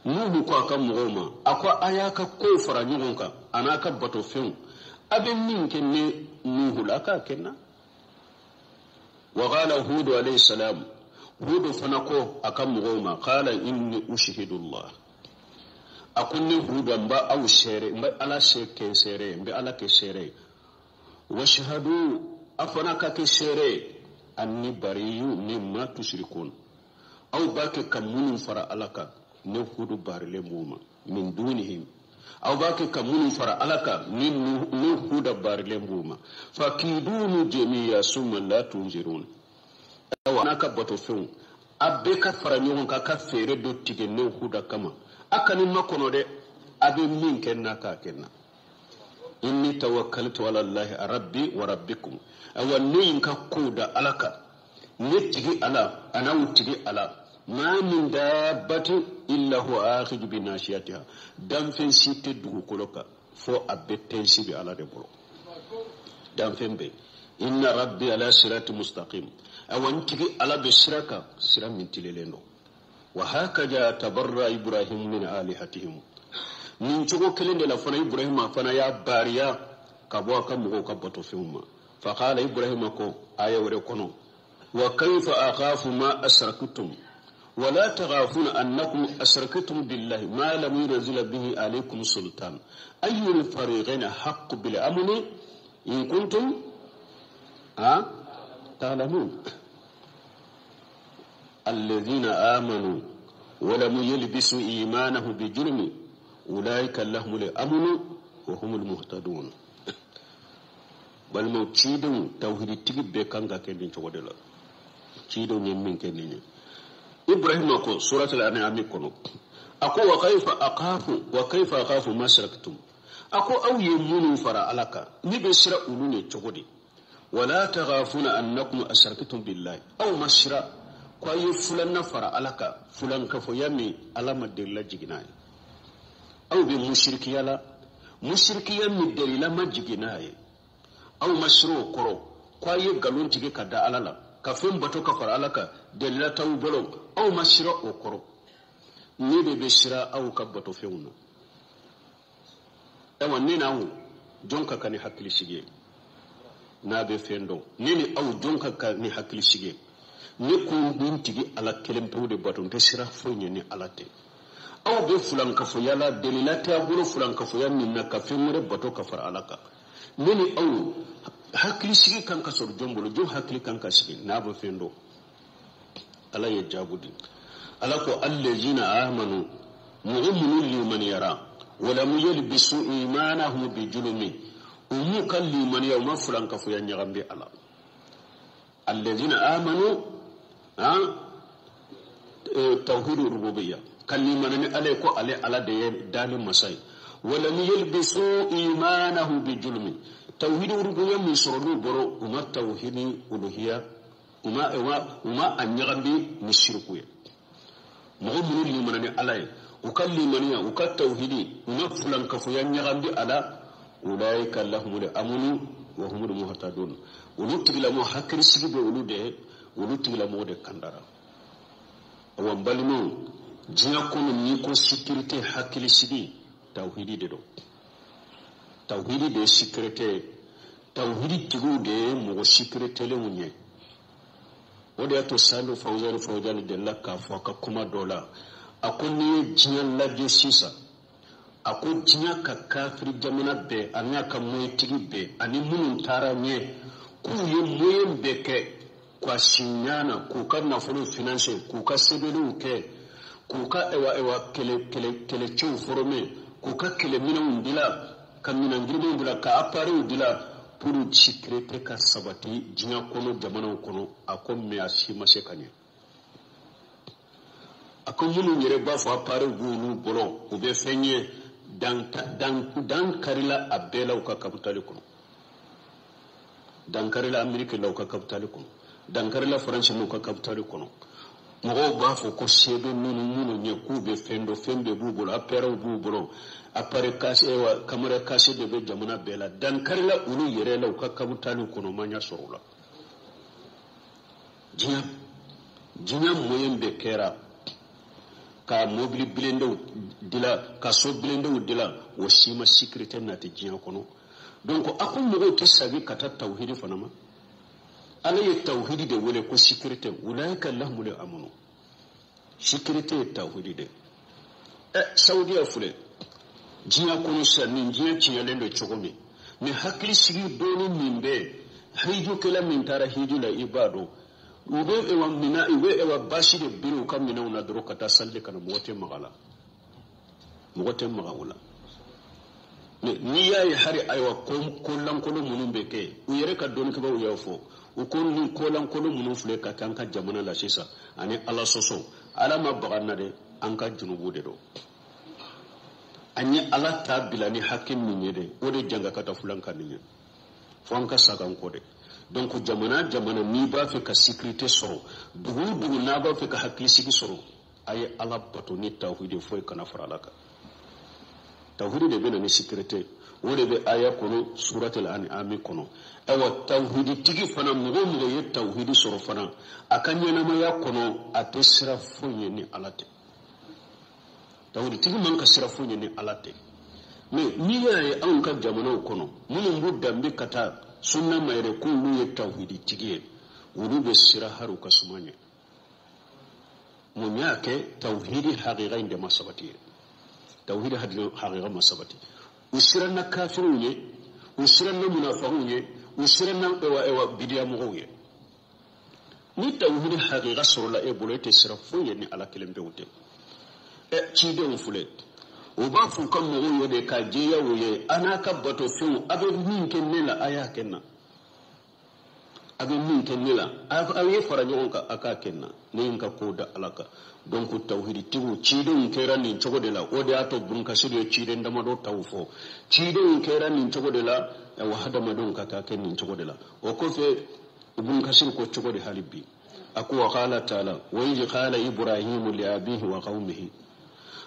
Nuhu ko a ka mɔgɔw ma, a ko a y'a ka kow fara ɲɔgɔn kan a n'a ka batofɛnw, a bɛ min kɛ ne Nuhu la, a k'a kɛ n na. Wa qala Hudu alayhi salam, Hudu fana ko a ka mɔgɔw ma, qala inni ushhidu Allah, a ko ne Hudu n b'a aw seere, n bɛ Ala se kɛ seere, n bɛ Ala kɛ seere ye. Washhadu, a fana ka kɛ seere ye, anni bariyu mimma tushrikun, aw b'a kɛ ka minnu fara Ala kan, ne Hudu barilen b'u ma. Min dunihim, aw b'a kɛ ka minnu fara Ala kan, ne Huda barilen b'u ma. Fakidunu jamiya summa la tunzirun, awa n'a ka batofɛnw a bɛɛ ka fara ɲɔgɔn kan ka feere dɔ tigɛ ne Huda kama, a ka nin makɔnɔ dɛ, a bɛ min kɛ n na k'a kɛ n na. Inni tawakkaltu ala Allahi rabbi wa rabbikum, awa ne ye n ka kow da Ala kan, ne tigi Ala a n'aw tigi Ala. Ma min dabbatin illa huwa akhidhu bi nasiyatiha, danfɛn si tɛ dugukolo kan fo a bɛɛ tɛnsi bɛ Ala de bolo, danfɛn bɛɛ. Inna rabbi ala sirati mustaqim, awa n tigi Ala bɛ sira kan, sira min tilelen don. Wa hakaja tabarra Ibrahim min alihatihim, nin cogo kelen de la fana Ibrahima fana y'a baariya ka bɔ a ka mɔgɔw ka batofɛnw ma. Fa qala Ibrahima ko aya wɛrɛ kɔnɔ, wa kayfa akhafu ma asraktum ولا تخافون أنكم أشركتم بالله ما لم ينزل به عليكم سلطان أي الفريقين حق بالأمن إن كنتم تعلمون. الذين آمنوا ولم يلبسوا إيمانهم بظلم أولئك لهم الأمن وهم المهتدون. بل موتشيدون توحيد تجيب بكانغا كندين شغدلا تشيدون يمين كندين. Ibrahim ko suratul an'am kono, ako wa kayfa akhafu wa kayfa akhafu ma sharaktum, ako aw ye minnu fara Ala kan, ni bɛ sira olu ne cogo di? Wala taghafuna annakum asraktum billahi, aw ma sira ko aw ye fulanna fara Ala kan, fulan kafoya min Ala ma delila jigin n'a ye. Aw bɛ musirikiya la, musirikiya min delila ma jigin n'a ye, aw ma sira o kɔrɔ ko aw ye nkalon tigɛ ka da Ala la, ka fɛn bato ka fara Ala kan, delila t'aw bolo, aw ma sira o kɔrɔ. Ne de bɛ sira aw ka batofɛnw na. Ayiwa ne n'aw jɔn ka kan ni hakili sigi ye? N'a bɛ fɛn dɔn, ne ni aw jɔn ka kan ni hakili sigi ye? Ne ko n tigi Ala kelen pewu de bato, n tɛ sira foyi ɲɛ ni Ala tɛ. Aw bɛ fulankafoya la, delila tɛ aw bolo fulankafoya min na ka fɛn wɛrɛ bato ka fara Ala kan. Ne ni aw hakili sigi kan ka sɔrɔ jɔn bolo? Jɔn hakili kan ka sigi n'a bɛ fɛn dɔn? Ala ye jaabu di. Ala ko allazina amanu, mɔgɔ minnu limaniyara, walam yalbisu imanahum bijulumi, u m'u ka limaniya, u ma fulankafoya ɲagami Ala. Allazina amanu tawhidu rububiyya, ka limani ni Ala ye ko ale Ala de ye dali masa ye. Walam yalbisu imanahum bijulumi, tawhidu rububiyya min sɔrɔ n'u bolo, u ma tawhidi uluhiya U ma a ɲagami ni siriku ye. Mɔgɔ minnu limana ni Ala ye, u ka limaniya, u ka tawhidi, u ma fulankafoya ɲagami a la, ulaika lahumul amunu wa humul muhtadun. Olu tigilamɔgɔ hakilisigi bɛ olu de ye, olu tigilamɔgɔ de kandara. Awa n balimaw, diɲɛ kɔnɔ n'i ko sécurité, hakilisigi, tawhidi de don. Tawhidi de ye sécurité ye. Tawhidi tigiw de ye mɔgɔ sécuritélenw ye. O de y'a to Salihu Fawzani Fawzani delila k'a fɔ a ka kuma dɔ la, a ko n'i ye diɲɛ lajɛ sisan, a ko diɲɛ ka kafiri jamana bɛɛ ani a ka moyentigi bɛɛ ani minnu taara ɲɛ, k'u ye moyen bɛɛ kɛ k'a si ɲana, k'u ka nafolo financer, k'u ka sɛbɛnniw kɛ, k'u ka ewa kɛlɛcɛw former, k'u ka kɛlɛminɛnw dilan, ka minɛn girimanw dilan, ka appareils dilan pour sécurité ka sabati diɲɛ kɔnɔ jamanaw kɔnɔ. A ko mais a si ma se ka ɲɛ. A ko minnu yɛrɛ b'a fɔ appareils b'olu bolo, u bɛ fɛn ye, dan karila a bɛɛ la u ka kapitali kɔnɔ, dan karila Amérique la u ka kapitali kɔnɔ, dan karila Faransi n'u ka kapitali kɔnɔ. Mɔgɔw b'a fɔ ko se bɛ minnu ye, k'u bɛ fɛn dɔn, fɛn bɛɛ b'u bolo, appareils b'u bolo, appareil caché, caméra caché de bɛ jamana bɛɛ la. Dan karila olu yɛrɛ la u ka kapitali kɔnɔ, ma ɲɛ sɔrɔ o la. Diɲɛ moyen bɛɛ kɛra ka mobili bilendenw dilan, ka so bilendenw dilan, o si ma sécurité nati diɲɛ kɔnɔ. Donc a ko mɔgɔw tɛ segin ka taa tawhidi fana ma. Ala ye tawhidi de wele ko sécurité. Ulaika lahumul amunu. Sécurité ye tawhidi de. Saudiya filɛ diɲɛ kɔnɔ sisan, nin diɲɛ tiɲɛlen don cogo min, ni hakili sigi dɔɔni min bɛ hijukɛla min taara hiju la, i b'a dɔn u bɛ ewa mina, u bɛ ewa baasi de biri u ka minɛnw na dɔrɔn ka taa sali ka na, mɔgɔ tɛ maga la, mɔgɔ tɛ maga o la. N'i y'a ye hali ayiwa ko lankolon minnu bɛ kɛ, u yɛrɛ ka dɔnnikɛbaaw y'a fɔ, u ko ni ko lankolon minnu filɛ ka kɛ an ka jamana la sisan ani Ala sɔsɔ, Ala ma baga an na dɛ, an ka junubu de don. An ye Ala ta bila ni hakɛ min ye dɛ, o de janga ka taa fulan kan nin ye, fo an ka sagan kɔ dɛ. Donc jamana n'i b'a fɛ ka sécurité sɔrɔ, dugu o dugu n'a b'a fɛ ka hakilisigi sɔrɔ, a ye Ala bato ni tawhidi, foyi kana fara Ala kan. Tawhidi de bɛ na ni sécurité, o de bɛ aya kɔnɔ suratul an'am kɔnɔ. Ayiwa tawhidi tigi fana, mɔgɔ o mɔgɔ ye tawhidi sɔrɔ fana, a ka ɲɛnamaya kɔnɔ a tɛ sira foyi ye ni Ala tɛ. Tawhidi tigi man ka sira foyi ye ni Ala tɛ. Mais n'i y'a ye anw ka jamanaw kɔnɔ, minnu b'u danbe ka taa sunna ma yɛrɛ k'olu ye tawhidi tigi ye, olu bɛ sira hali u ka suma ɲɛ. Mun y'a kɛ? Tawhidi hakika in de ma sabati ye. Tawhidi hakika ma sabati. U siranna kafiriw ye, u siranna munafakiw ye, u siranna ewa bidiya mɔgɔw ye. Ni tawhidi hakika sɔrɔla e bolo, e tɛ sira foyi ye ni Ala kelen pewu tɛ. Cidenw filɛ, u b'a fɔ u ka mɔgɔw ye de k'a jɛya u ye, a n'a ka batofɛnw, a bɛ min kɛ ne la, a y'a kɛ n na. A bɛ min kɛ ne la, a ye fara ɲɔgɔn kan, a k'a kɛ n na. Ne ye n ka kow da Ala kan. Donc tawhiditigiw, cidenw kɛra nin cogo de la. O de y'a to Bunkasiru ye ciden damadɔ taw fɔ. Cidenw kɛra nin cogo de la, wa hadamadenw ka taa kɛ nin cogo de la. O kɔfɛ Bunkasiru ko cogo di hali bi? A ko wa qala ta'ala wa iz qala Ibrahimu li abihi wa qaumihi.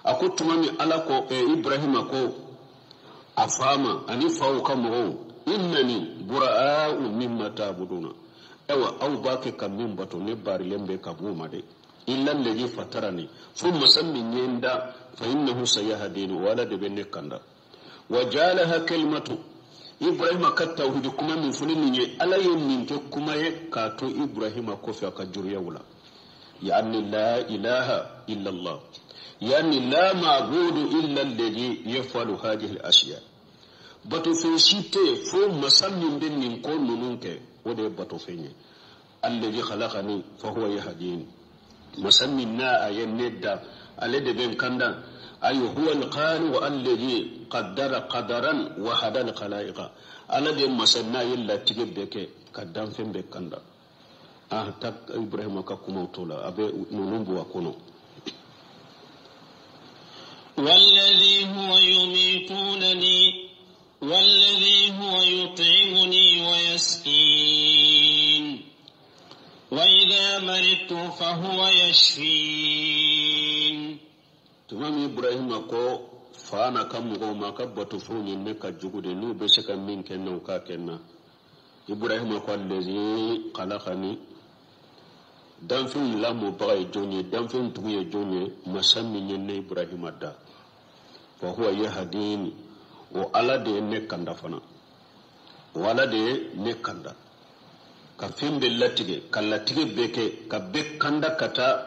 A ko tuma min Ala ko Ibrahima ko a fa ma ani faw ka mɔgɔw, innani bura'u mimma ta'buduna. Ayiwa aw b'a kɛ ka min bato, ne baarilen bɛ ka b'o ma dɛ. Illa alladhi fatarani, fo masa min ye n da, fa innahu sayahdini, o Ala de bɛ ne kanda. Wa ja'alaha kalimatu, Ibrahima ka tawhidi kuma min fɔ nin ye, Ala ye nin kɛ kuma ye k'a to Ibrahima kɔfɛ a ka juriyaw la. Yani la ilaha illa Allah, yani la ma'budu illa alladhi yaf'alu hadhihi al-ashya. Batofɛn si tɛ yen fo masa min bɛ nin ko ninnu kɛ, o de ye batofɛn ye. Alladhi khalaqani fa huwa yahdini, masa min n'a a ye ne da, ale de bɛ n kanda. Ay huwa al-khaliqu alladhi qaddara qadaran wa hada al-khalaiqa, Ala de masa n'a ye latigɛ bɛɛ kɛ ka danfɛn bɛɛ kanda. A ta Ibrahima ka kumaw to la, a bɛ ninnu bɔ a kɔnɔ. والذي هو يميتونني والذي هو يطعمني ويسقين. وإذا مرضت فهو يشفين. Tuma min Ibrahima ko fa n'a ka mɔgɔw ma ka batofɛnw ye ne ka jugu de, n'u bɛ se ka min kɛ n na, u k'a kɛ n na. Ibrahima ko allazi khalaqani, danfɛnw lamɔbaga ye jɔn ye, danfɛnw tigi ye jɔn ye? Masa min ye ne Ibrahima da, fa huwa yahdini, o Ala de ye ne kanda fana, o Ala de ye ne kanda ka fɛn bɛɛ latigɛ, ka latigɛ bɛɛ kɛ, ka bɛɛ kanda ka taa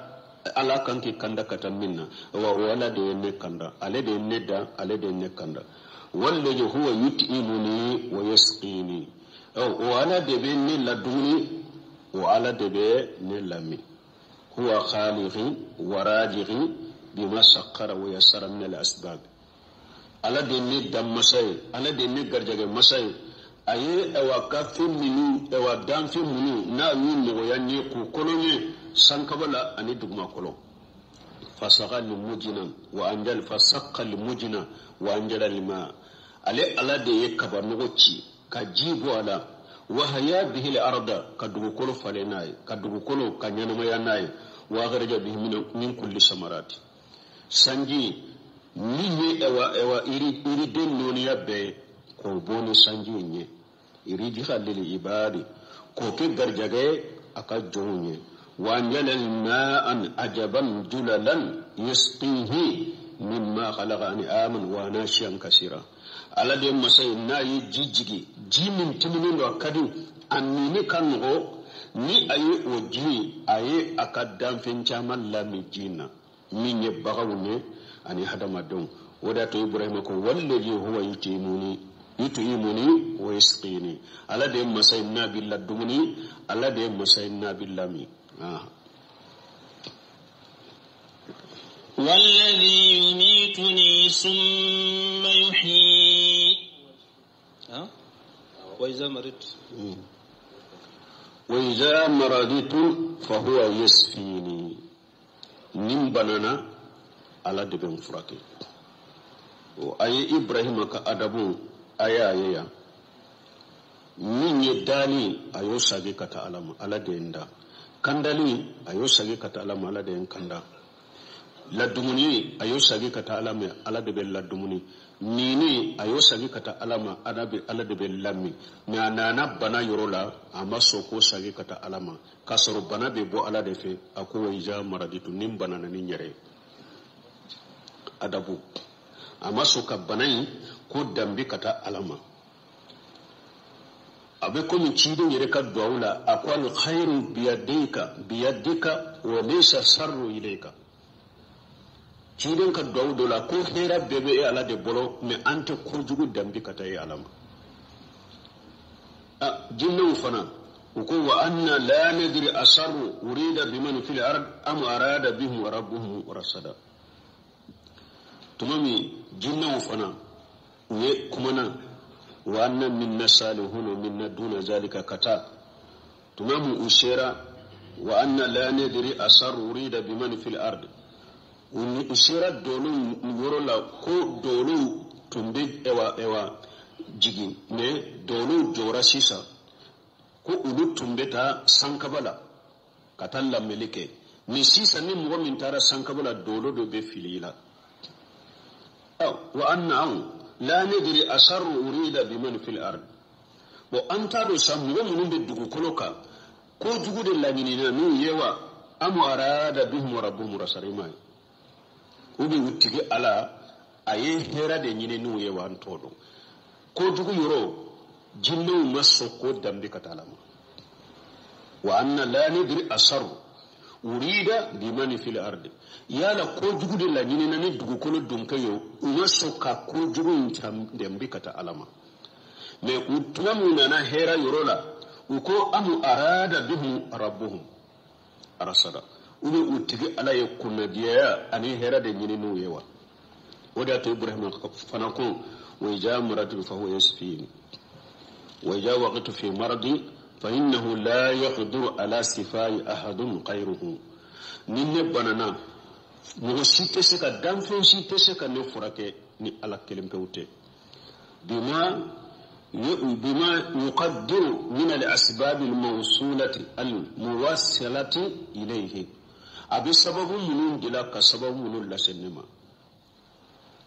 Ala kan k'i kanda ka taa min na. Wa o Ala de ye ne kanda, ale de ye ne da, ale de ye ne kanda. Wallazi huwa yut'imuni wa yasqini, o Ala de bɛ ne ladumuni, o Ala de bɛ ne lamin. Huwa khaliqi wa raziqi bima sakkara wa yassara min al asbab. Ala de ne dan masa ye, Ala de ne garijɛgɛ masa ye. A ye ɛwa ka fɛn minnu, ɛwa danfɛn minnu n'a y'u nɔgɔya n ye k'u kɔnɔ n ye sankaba la ani dugumakolo. Fasaga limujina wa anjal, fasakka limujina wa anjala lima. Ale Ala de ye kabanɔgɔ ci ka ji bɔ a la, wa haya bihi arda, ka dugukolo falen n'a ye, ka dugukolo ka ɲɛnamaya n'a ye. Wa akhraja bihi min kulli samarati, sanji min ye ɛwa ɛwa yiriden nɔɔniya bɛɛ ye k'o bɔ ni sanji in ye. Irijiha lil ibadi, k'o kɛ garijɛgɛ a ka jɔnw ye. Wa anjala ma'an ajaban julalan yasqihi mimma khalaqa an'aman wa anashiyan kasira. Ala de masa ye n'a ye ji jigi, ji min timinen don, a ka di, a minni ka nɔgɔ, ni a ye o ji, a ye a ka danfɛn caman lamin ji in na, min ye baganw ye ani hadamadenw. O de y'a to Ibrahima ko wallazi huwa yutimuni yutimuni wa yasqini. Ala de ye masa ye n'a b'i ladumuni, Ala de ye masa ye n'a b'i lamin. والذي يميتني ثم يحيي. وإذا مرضت وإذا مرضت فهو يشفيني. Nin banana, Ala de bɛ n furakɛ. O a ye Ibrahima ka adabu, a y'a ye yan min ye dali, a y'o sagi ka taa Ala ma, Ala de ye n da. Kandali, a y'o sagi ka taa Ala ma, Ala de ye n kanda. Ladumuni, a y'o sagi ka taa Ala ma, Ala de bɛ ladumuni. Nini, a y'o sagi ka taa Ala ma, Ala de bɛ lami. Mɛ a nana bana yɔrɔ la, a ma sɔn k'o sagi ka taa Ala ma, k'a sɔrɔ bana bɛ bɔ Ala de fɛ. A ko wa iza maraditu, ni n banana ni n yɛrɛ ye. Adabu, a ma sɔn ka bana in ko danbe ka taa Ala ma. A bɛ komi ciden yɛrɛ ka duwawu la, a ko al khairu biyadika biyadika wa laysa sarru ilayka. Ciden ka duwawu dɔ la ko hɛrɛ bɛɛ bɛ e Ala de bolo, mɛ an tɛ kojugu danbe ka taa e Ala ma. Jinɛw fana u ko wa anna la nadri asarru urida biman fil ard am arada bihim rabbuhum rasada. Tuma min jinɛw fana u ye kumana wa anna minna salihun wa minna duna zalika kata. Tuma min u sera wa anna la nadri asarru urida biman fil ard, u sera dolo yɔrɔ la ko dolo tun bɛ ɛwa ɛwa jigin, mɛ dolo jɔra sisan ko olu tun bɛ taa sankaba la ka taa lamɛnni kɛ. Mɛ sisan ni mɔgɔ min taara sankaba la, dolo dɔ bɛ fili i la. Wa anna anw la nadri asarru urida biman fil ard. Bon, an t'a dɔn sa mɔgɔ minnu bɛ dugukolo kan kojugu de laɲinina n'u ye wa am arada bihim rabbuhum rasada. I m'a ye, u bɛ u tigi Ala a ye hɛrɛ de ɲini n'u ye wa an t'o dɔn. Kojugu yɔrɔ jinɛw ma sɔn k'o danbe ka taa Ala ma. Wa anna la nadri asarru urida bimani fil ardi, yala kojugu de laɲinina ni dugukolo donkɛ ye, u ma sɔn ka kojugu in danbe ka taa Ala ma. Mɛ u tuma min nana hɛrɛ yɔrɔ la, u ko amu arada bihum rabbuhum arasada, u bɛ u tigi Ala ye kunnadiyaya ani hɛrɛ de ɲini n'u ye wa. O de y'a to Ibrahima fana ko wa iza maratu fa huwa yasfini wa iza waqtu fi maradi fa innahu la yaqdiru ala sifai ahadun ghayruhu. Ni ne banana, mɔgɔ si tɛ se ka danfɛn si tɛ se ka ne furakɛ ni Ala kelen pewu tɛ. Bima Bima yuqaddiru min al-asbab al-mawsulati al-muwassilati ilayhi, a bɛ sababu minnu dila ka sababu minnu lase ne ma.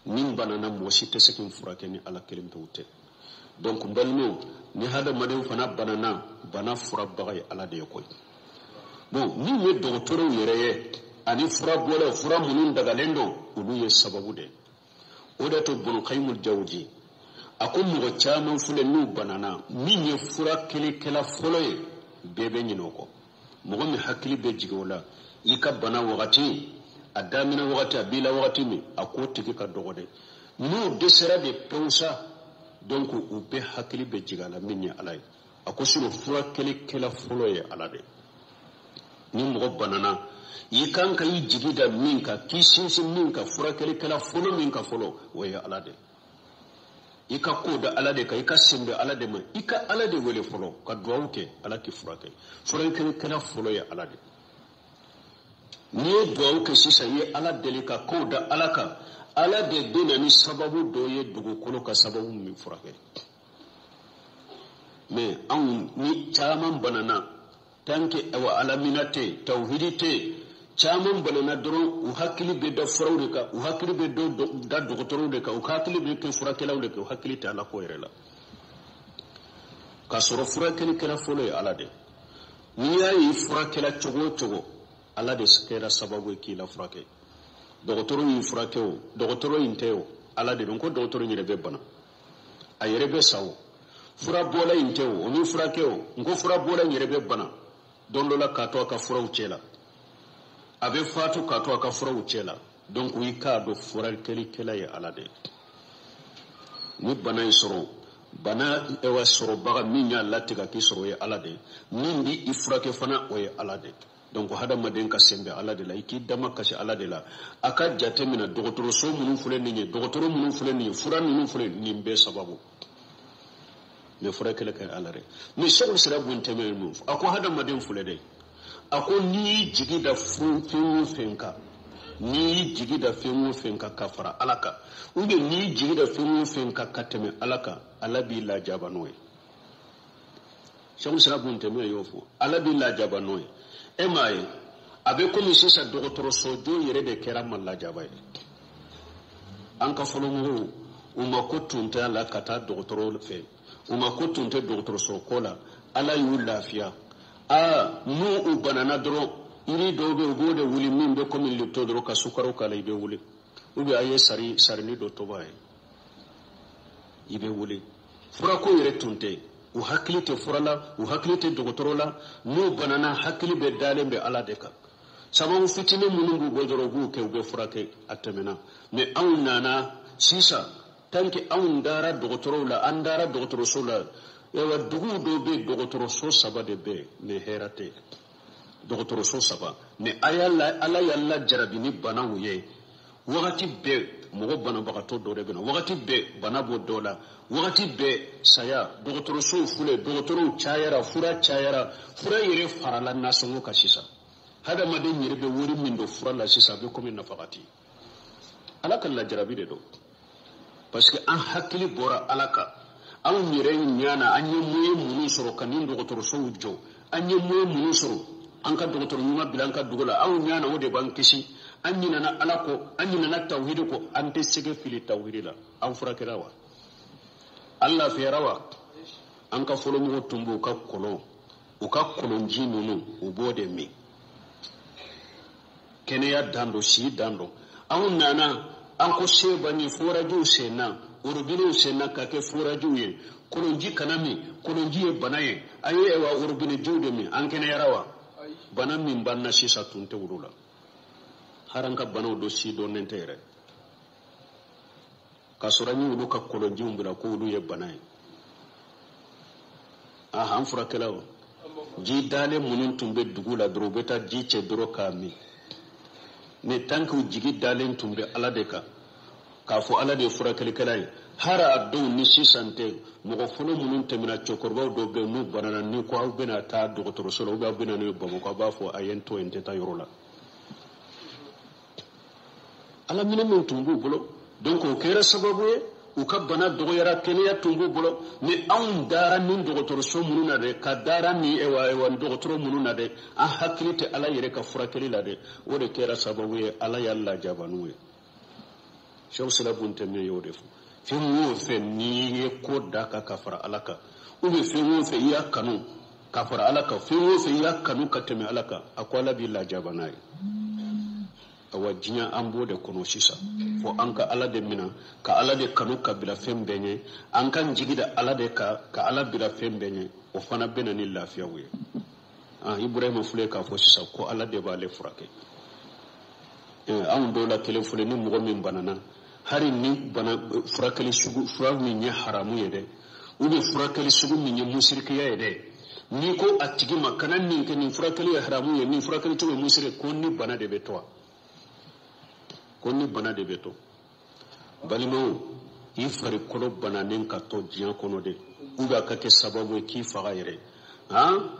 Ni n banana, mɔgɔ si tɛ se k'i furakɛ ni Ala kelen pewu tɛ. Donc n balimaw, ni hadamaden fana banana, bana furabaga ye Ala de ye koyi. Bon, min ye dɔgɔtɔrɔw yɛrɛ ye ani furabɔlaw, fura minnu dagalen don, olu ye sababu de ye. O de to Bunu Kayimul Jawuji a ko mɔgɔ caman filɛ, n'u banana, min ye furakɛlikɛla fɔlɔ ye, bɛɛ bɛ ɲinɛ o kɔ. Mɔgɔ min hakili bɛ jigin o la i ka bana wagati, a daminɛ wagati, a b'i la wagati min, a k'o tigi ka dɔgɔ dɛ. N'u dɛsɛra de pewu sa, donc u bɛɛ hakili bɛ jigin a la min ye Ala ye. A ko sinon furakɛlikɛla fɔlɔ ye Ala de. Ni mɔgɔ banana, i kan ka i jigi da min kan, k'i sinsin min kan, furakɛlikɛla fɔlɔ min kan fɔlɔ, o ye Ala de. I ka ko da Ala de kan, i ka sen bɛ Ala de ma, i ka Ala de wele fɔlɔ ka duwawu kɛ, Ala k'i furakɛ. Furakɛlikɛla fɔlɔ ye Ala de. N'i ye duwawu kɛ sisan, i ye Ala deli ka kow da Ala kan, Ala de bɛ na ni sababu dɔ ye dugukolo ka sababu min furakɛ. Mais anw ni caman banana, tant que awa alamina tɛ yen, tawhidi tɛ yen, caman banana dɔrɔn, u hakili bɛ da furaw de kan, u hakili bɛ da dɔgɔtɔrɔw de kan, u hakili bɛ kɛ furakɛlaw de kan, u hakili tɛ Ala ko yɛrɛ la. K'a sɔrɔ furakɛlikɛla fɔlɔ ye Ala de. N'i y'a ye furakɛla cogo o cogo, Ala de kɛra sababu ye k'i la furakɛ. Dɔgɔtɔrɔ y'i furakɛ o, dɔgɔtɔrɔ in tɛ o, Ala de don. Ko dɔgɔtɔrɔ in yɛrɛ bɛ bana, a yɛrɛ bɛ sa o. Furabɔla in tɛ o, o m'i furakɛ o, n ko furabɔla in yɛrɛ bɛ bana don dɔ la k'a to a ka furaw cɛ la, a bɛ fatu k'a to a ka furaw cɛ la. Donc i k'a dɔn furakɛlikɛla ye Ala de ye. Ni bana in sɔrɔ, bana ɛwà sɔrɔbaga min y'a latigɛ k'i sɔrɔ, o ye Ala de ye. Min b'i furakɛ fana, o ye Ala de ye. Donc hadamaden ka sen bɛ Ala de la, i k'i dama kasi Ala de la. A ka jate minɛ, dɔgɔtɔrɔso minnu filɛ nin ye, dɔgɔtɔrɔ minnu filɛ nin ye, fura ninnu filɛ nin bɛɛ sababu, mais furakɛli kɛ Ala de. Mais Sɛku Sira Bun Tɛmɛ ye mun fɔ? A ko hadamaden filɛ dɛ, a ko n'i y'i jigi da fɛn o fɛn kan, n'i y'i jigi da fɛn o fɛn kan ka fara Ala kan, ou bien n'i y'i jigi da fɛn o fɛn kan ka tɛmɛ Ala kan, Ala b'i lajaba n'o ye. Sɛku Sira Bun Tɛmɛ y'o fɔ, Ala b'i lajaba n'o ye. E m'a ye, a bɛ komi sisan dɔgɔtɔrɔso jɔ yɛrɛ de kɛra ma lajaba ye. An ka fɔlɔmɔgɔw, u ma ko tun tɛ a la ka taa dɔgɔtɔrɔ fɛ, u ma ko tun tɛ dɔgɔtɔrɔso ko la, Ala y'u lafiya. Aa, n'u u banana dɔrɔn, yiri dɔw bɛ yen, u b'o de wuli min bɛ komi lipton dɔrɔn, ka sukaro k'a la, i bɛ wuli. Ou bien a ye sari sarini dɔ tobi a ye, i bɛ wuli. Furako yɛrɛ tun tɛ yen, u hakili tɛ fura la, u hakili tɛ dɔgɔtɔrɔ la. N'u banana, hakili bɛ dalen bɛ Ala de kan. Sababu fitinin minnu b'u bɔ dɔrɔn, u b'u kɛ, u bɛ furakɛ, a tɛmɛna. Mais anw nana sisan, tant que anw dara dɔgɔtɔrɔw la, an dara dɔgɔtɔrɔso la. Ayiwa, duguw dɔw bɛ yen, dɔgɔtɔrɔso saba de bɛ yen, mais hɛrɛ tɛ yen. Dɔgɔtɔrɔso saba, mais a y'a la, Ala y'a lajarabi ni banaw ye. Wagati bɛɛ mɔgɔ banabagatɔ dɔ de bɛ na, wagati bɛɛ bana b'o dɔ la, wagati bɛɛ saya. Dɔgɔtɔrɔsow filɛ, dɔgɔtɔrɔw cayara, fura cayara, fura yɛrɛ farala nasɔngɔ kan sisan. Hadamaden yɛrɛ bɛ wari min don fura la sisan, a bɛ komi nafagati. Ala ka lajarabi de don, parce que an hakili bɔra Ala kan. Anw yɛrɛ ɲana, an ye moyen minnu sɔrɔ ka nin dɔgɔtɔrɔsow jɔ, an ye moyen minnu sɔrɔ an ka dɔgɔtɔrɔ ɲuman bila an ka dugu la, anw ɲana o de b'an kisi. An ɲinana Ala kɔ, an ɲinana tawhidi kɔ, an tɛ sɛgɛ fili tawhidi la. An furakɛra wa? An lafiyara wa? An ka fɔlɔmɔgɔw tun b'u ka kɔlɔn, u ka kɔlɔnji ninnu, u b'o de min. Kɛnɛya dan don, si dan don. Anw nana, an ko seba ni forajiw senna, orobinɛw senna ka kɛ forajiw ye. Kɔlɔnji kana min, kɔlɔnji ye bana ye. An ye wa orobinɛjiw de min, an kɛnɛyara wa? Bana min b'an na sisan tun tɛ olu la. Har an ka banaw dɔ si dɔnnen tɛ yɛrɛ, k'a sɔrɔ an ye olu ka kɔlɔnjiw bila ko olu ye bana ye. An furakɛla wa? Ji dalen minnu tun bɛ dugu la dɔrɔn, u bɛ taa ji cɛ dɔrɔn k'a min. Mais tant que u jigi dalen tun bɛ Ala de kan, k'a fɔ Ala de ye furakɛlikɛla ye. Har a dɔw ni sisan tɛ, mɔgɔ fɔlɔ minnu tɛmɛna, cɛkɔrɔbaw dɔw bɛ yen, n'u banana, ni ko aw bɛna taa dɔgɔtɔrɔso la, ou bien aw bɛna n'o ye Bamakɔ, aw b'a fɔ a ye n to yen, n tɛ taa yɔrɔ la. Ala minɛ min tun b'u bolo, donc o kɛra sababu ye U ka bana dɔgɔyara, kɛnɛya tun b'u bolo. Ni anw dara ni dɔgɔtɔrɔso minnu na dɛ, ka dara ni ewa dɔgɔtɔrɔ minnu na dɛ, an hakili tɛ Ala yɛrɛ ka furakɛli la dɛ. O de kɛra sababu ye Ala y'a lajaba n'u ye. Cheikh Sila bun Tɛmiya y'o de fɔ. Fɛn o fɛn n'i ye ko da kan ka fara Ala kan, ou bien fɛn o fɛn i y'a kanu ka fara Ala kan, fɛn o fɛn i y'a kanu ka tɛmɛ Ala kan, a ko Ala b'i lajaba n'a ye. Awa diɲɛ an b'o de kɔnɔ sisan. Fo an ka Ala de minɛ, ka Ala de kanu ka bila fɛn bɛɛ ɲɛ, an k'an jigi da Ala de kan, ka Ala bila fɛn bɛɛ ɲɛ, o fana bɛ na ni lafiyaw ye. Ibrahima filɛ k'a fɔ sisan ko Ala de b'ale furakɛ. Anw dɔw la kelen filɛ, ni mɔgɔ min banana, hali ni bana furakɛli sugu fura min ye haramu ye dɛ, ou bien furakɛli sugu min ye musirikiya ye dɛ, n'i ko a tigi ma kana nin kɛ, nin furakɛli ye haramu ye, nin furakɛli cogo ye musiri, ko ni bana de bɛ to wa? Ko ni bana de bɛ to. Balimaw, i farikolo bananen ka to diɲɛ kɔnɔ de, ou bien a ka kɛ sababu ye k'i faga yɛrɛ. Han,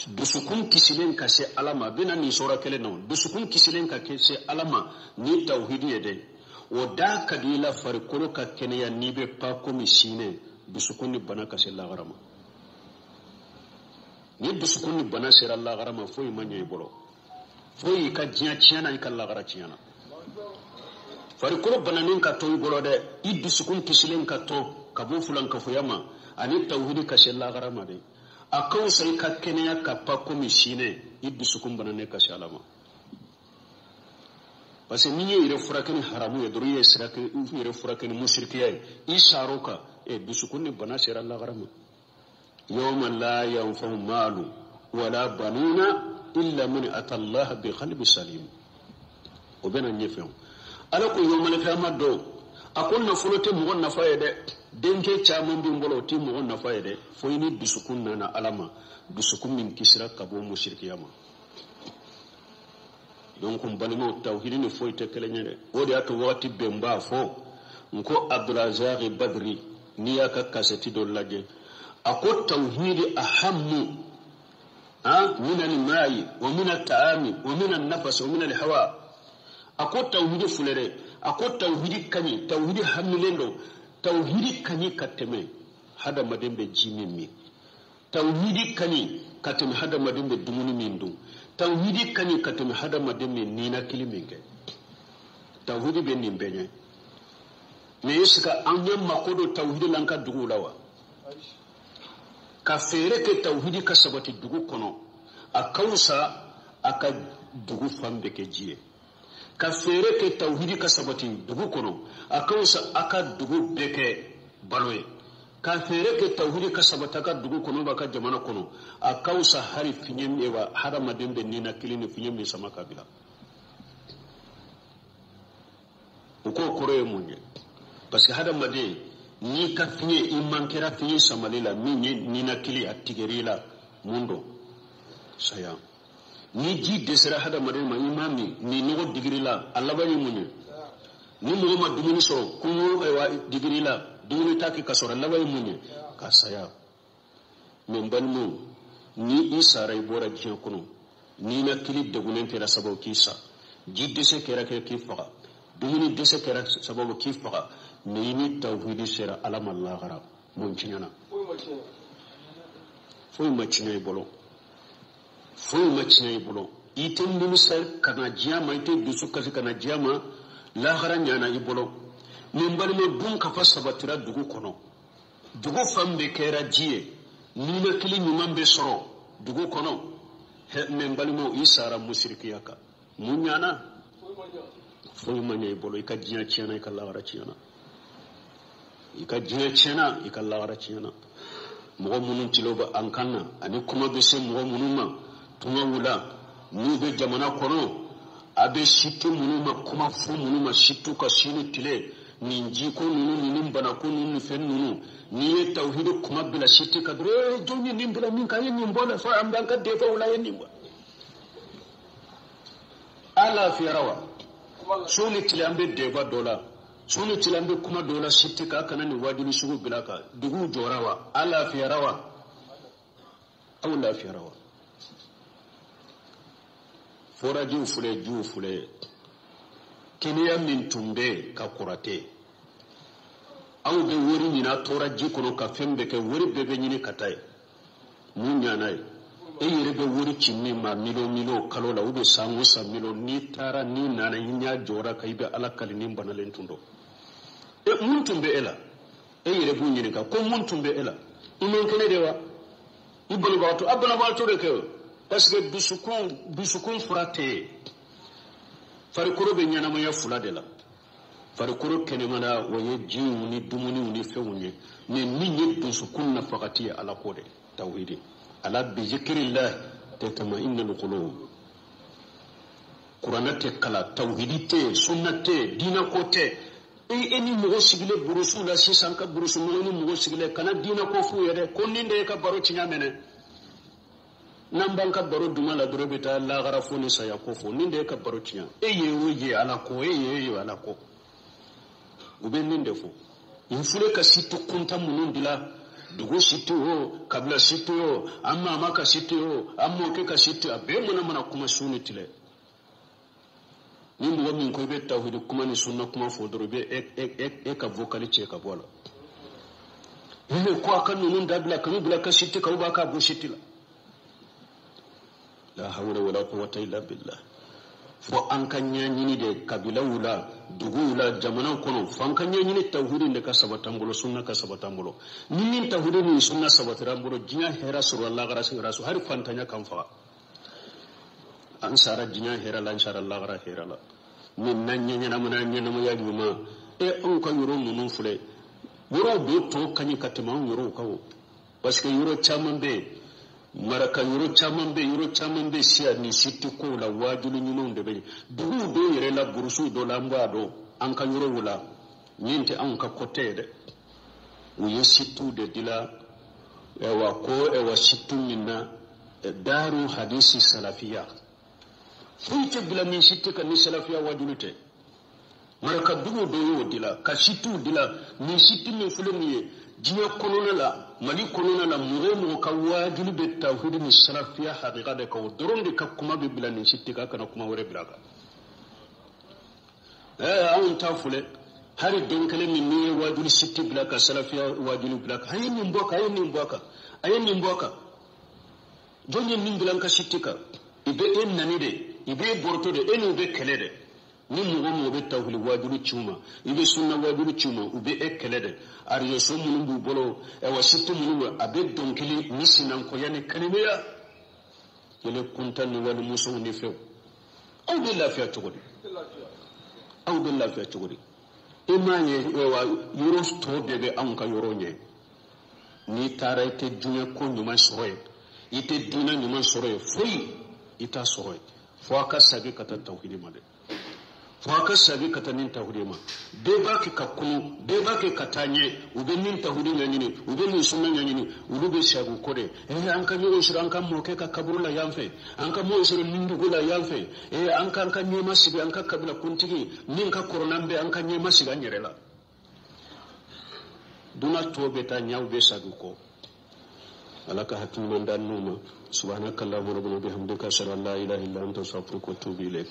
dusukun kisilen ka se Ala ma, a bɛ na nin sɔrɔ kelen na o. Dusukun kisilen ka se Ala ma ni tawhidi ye dɛ, o da ka di i la farikolo ka kɛnɛya n'i bɛ pa komi sinɛ, dusukun ni bana ka se lahara ma. Ni dusukun ni bana sera lahara ma, foyi ma ɲɛ i bolo, foyi i ka diɲɛ tiɲɛna, i ka lahara tiɲɛna. Farikolo bananen ka to i bolo dɛ, i dusukun kisilen ka to ka bɔ fulankafoya ma ani tawhidi ka se lahara ma dɛ, a ka fisa i ka kɛnɛya ka pa komi sinɛ, i dusukun bananen ka se Ala ma. Parce que n'i ye yɛrɛ furakɛ ni haramu ye dɔrɔn, i ye yɛrɛ furakɛ ni musirikiya ye, i sar'o kan, dusukun ni bana sera lahara ma. Yawma la yanfa'u maalu wala banuna illa man ata Allah bi qalbi salim. O bɛ na ɲɛfɛ. Ala ko yawmal qiyamah don, a ko nafolo tɛ mɔgɔ nafa ye dɛ, denkɛ caman bɛ n bolo o tɛ mɔgɔ nafa ye dɛ, fo i ni dusukun nana Ala ma, dusukun min kisira ka bɔ musirikiya ma. Donc n balimaw, tawhidi ni foyi tɛ kelen ye dɛ. O de y'a to wagati bɛɛ n b'a fɔ n ko Abdulrazak Badri, n'i y'a ka kasɛti dɔ lajɛ, a ko tawhidi ahammu min al-ma'i wa min at-ta'ami wa min an-nafas wa min al-hawa. A ko tawhidi filɛ dɛ, a ko tawhidi ka ɲi, tawhidi hamilen don, tawhidi ka ɲi ka tɛmɛ hadamaden bɛ ji min min, tawhidi ka ɲi ka tɛmɛ hadamaden bɛ dumuni min dun, tawhidi ka ɲi ka tɛmɛ hadamaden bɛ ninakili min kɛ. Tawhidi bɛ nin bɛɛ ɲɛ. Mais est ce que an ye mako don tawhidi la an ka duguw la wa? Ka feere kɛ tawhidi ka sabati dugu kɔnɔ, a ka fisa a ka dugu fan bɛɛ kɛ ji ye. Ka feere kɛ tawhidi ka sabati dugu kɔnɔ, a ka fisa a ka dugu bɛɛ kɛ balo ye. Ka feere kɛ tawhidi ka sabati a ka dugu kɔnɔ, b'a ka jamana kɔnɔ, a ka fisa hali fiɲɛ min wa hadamaden bɛ ninakili ni fiɲɛ min sama ka bila. O k'o kɔrɔ ye mun ye? Parce que hadamaden n'i ka fiɲɛ i man kɛra fiɲɛ samali la, min ye ninakili a tigɛr'i la, mun don? Saya. Ni ji dɛsɛra hadamaden ma, i ma min, ni nɔgɔ digir'i la, a laban ye mun ye? Ni mɔgɔ ma dumuni sɔrɔ, kɔngɔ digir'i la, dumuni t'a kɛ ka sɔrɔ, a laban ye mun ye? Ka saya. Mais n balimaw, ni i sara i bɔra diɲɛ kɔnɔ, ninakili degunnen kɛra sababu k'i sa, ji dɛsɛ kɛra kɛ k'i faga, dumuni dɛsɛ kɛra sababu k'i faga, mais i ni tawhidi sera Ala ma lahara, mun tiɲɛna? Foyi ma tiɲɛ i bolo, foyi ma tiɲɛ i bolo. I tɛ nimisa ka na diɲɛ ma, i tɛ dusu kasi ka na diɲɛ ma, lahara ɲana i bolo. Ni n balima, dun ka fa sabatira dugu kɔnɔ, dugu fan bɛɛ kɛra ji ye, ninakili ɲuman bɛ sɔrɔ dugu kɔnɔ. Mais n balimaw, i sara musirikiya kan, mun ɲana? Foyi ma ɲɛ i bolo. I ka diɲɛ tiɲɛna, i ka lahara tiɲɛna. I ka diɲɛ tiɲɛna, i ka lahara tiɲɛna. Mɔgɔ minnu tilo bɛ an kan na, ani kuma bɛ se mɔgɔ minnu ma tuma wula, n'u bɛ jamana kɔnɔ, a bɛ situ minnu ma, kuma fɔ minnu ma, situ ka sini tile, nin jiko ninnu, nin banako ninnu, nin fɛn ninnu, n'i ye tawhidi kuma bila situ ka dɔrɔn, jɔn ye nin bila min kan, a ye nin bɔ la, fo an b'an ka defaw la, a ye nin bɔ. A lafiyara wa? Su ni tile an bɛ deba dɔ la, su ni tile an bɛ kuma dɔ la situ kan, a kana nin wajuli sugu bila kan, duguw jɔra wa? A lafiyara wa? Aw lafiyara wa? Forajiw filɛ, jiw filɛ, kɛnɛya min tun bɛ yen ka kɔrɔ tɛ. Aw bɛ wari ɲini a tora ji kɔnɔ ka fɛn bɛɛ kɛ, wari bɛɛ bɛ ɲini ka taa ye. Mun ɲana ye? E yɛrɛ bɛ wari ci min ma miliyɔn miliyɔn kalo la, ou bien san o san miliyɔn, n'i taara n'i nana i ɲɛ jɔra kan, i bɛ Ala kali ni banalen tun don. E mun tun bɛ e la? E yɛrɛ b'u ɲininka ko mun tun bɛ e la? I man kɛnɛ de wa? I banabagatɔ, a banabagatɔ de kɛ o. Parce que dusukun fura tɛ yen. Farikolo bɛ ɲɛnamaya fila de la. Farikolo kɛnɛmana o ye jiw ni dumuniw ni fɛnw ye, mais min ye dusukun nafagati ye Ala ko de tawhidi. Ala bi zikrillah tatma'innul qulub. Kuranɛ tɛ kalan, tawhidi tɛ, sunna tɛ, diinɛ ko tɛ. E ni mɔgɔ sigilen burusu la sisan, ka burusu mɔgɔ ni mɔgɔ sigilen kana diinɛ ko f'u ye dɛ, ko nin de ye ka baro tiɲɛ minɛ. N'an b'an ka baro duma la dɔrɔn, bɛ taa lahara fo ni saya ko fo, nin de ye ka baro tiɲɛ. E ye o ye Ala ko, e ye o ye Ala ko. U bɛ nin de fɔ. N filɛ ka site kunta minnu dilan, dugu site o, kabila site o, an maama ka site o, an mɔkɛ ka site, a bɛɛ mana mana kuma su ni tile. Ni mɔgɔ min ko i bɛ tawhidi kuma ni sunna kuma fɔ dɔrɔn, i bɛ e ka vocal cɛ ka bɔ a la. E ko a ka ninnu dabila, ka n'u bila ka site kan, u b'a ka bɔ site la. La hawla wala quwwata illa billah. Fo an ka ɲɛɲini de kabilaw la, duguw la, jamana kɔnɔ, fo an ka ɲɛɲini tawhidi de ka sabati an bolo, sunna ka sabati an bolo. Ni min tawhidi ni sunna sabatira an bolo, diɲɛ hɛrɛ sɔrɔ, lahara hɛrɛ sɔrɔ, hali fantanya kan faga. An sara diɲɛ hɛrɛ la, an sara lahara hɛrɛ la. Ni n'an ɲɛ ɲɛnamana ɲɛnamaya ɲuman, e anw ka yɔrɔ ninnu filɛ, yɔrɔw bɛ tɔ ka ɲi ka tɛmɛ anw yɔrɔw kan o. Parce que yɔrɔ caman bɛ yen, maraka yɔrɔ caman bɛ yen, yɔrɔ caman bɛ siya ni si tɛ kow la, waajuli ɲumanw de bɛ yen. Duguw dɔw yɛrɛ la, burusiw dɔ la, an b'a dɔn an ka yɔrɔw la, nin tɛ anw ka kɔtɛ ye dɛ. U ye situw de dila, ɛwa ko ɛwa situ min na daaru hadisi salafiya. Foyi tɛ bila min si tɛ ka ni salafiya waajuli tɛ. Maraka duguw dɔw y'o dila, ka situw dila, nin situ min filɛ nin ye diɲɛ kɔnɔna la, Mali kɔnɔna la, mɔgɔ o mɔgɔ ka waajuli bɛ tawhidi ni salafiya hakika de kan, o dɔrɔn de ka kuma bɛ bila nin si tɛ kan, kana kuma wɛrɛ bila a kan. Anw ta filɛ, hali don kelen min n'i ye waajuli siti bila ka salafiya waajuli bila kan, a ye nin bɔ a kan, a ye nin bɔ a kan, a ye nin bɔ a kan. Jɔn ye nin bila n ka siti kan? I bɛ e nani de, i bɛ e bɔrɔtɔ de, e n'u bɛ kɛlɛ de. Ni mɔgɔ mɔgɔ bɛ tawhidi waajuli ci u ma, i bɛ sunna waajuli ci u ma, u bɛ e kɛlɛ dɛ. Ariyoso minnu b'u bolo, ɛwa siti minnu bɛ, a bɛ dɔnkili ni sinankunya ni kanimiya, yɛlɛ kuntan ni walimusow ni fɛnw. Aw bɛ lafiya cogo di? Aw bɛ lafiya cogo di? E m'a ye ɛwa yɔrɔ tɔ bɛɛ bɛ anw ka yɔrɔ ɲɛ. N'i taara i tɛ diɲɛ ko ɲuman sɔrɔ yen, i tɛ diinɛ ɲuman sɔrɔ yen, foyi i t'a sɔrɔ yen. Fo a ka segin ka taa tawhidi ma dɛ. Fo a ka segin ka taa nin tawhidi ma. Bɛɛ b'a kɛ ka kunu, bɛɛ b'a kɛ ka taa ɲɛ. U bɛ nin tawhidi ɲɛɲini, u bɛ nin sunna ɲɛɲini, olu bɛ segin kɔ de. An ka ɲɔgɔn sɔrɔ an ka mɔkɛ ka kaburu la yan fɛ, an ka mɔgɔ sɔrɔ nin dugu la yan fɛ, an k'an ka ɲɛma sigi an ka kabila kuntigi min ka kɔrɔ n'an bɛɛ, an ka ɲɛma sigi an yɛrɛ la. Dunan tɔ bɛ taa ɲɛw bɛ segin kɔ. Ala ka hakili ɲuman d'an n'u ma. Subhanaka Allahumma rabbana bihamdika, ashhadu an la ilaha illa anta, astaghfiruka wa atubu ilayk.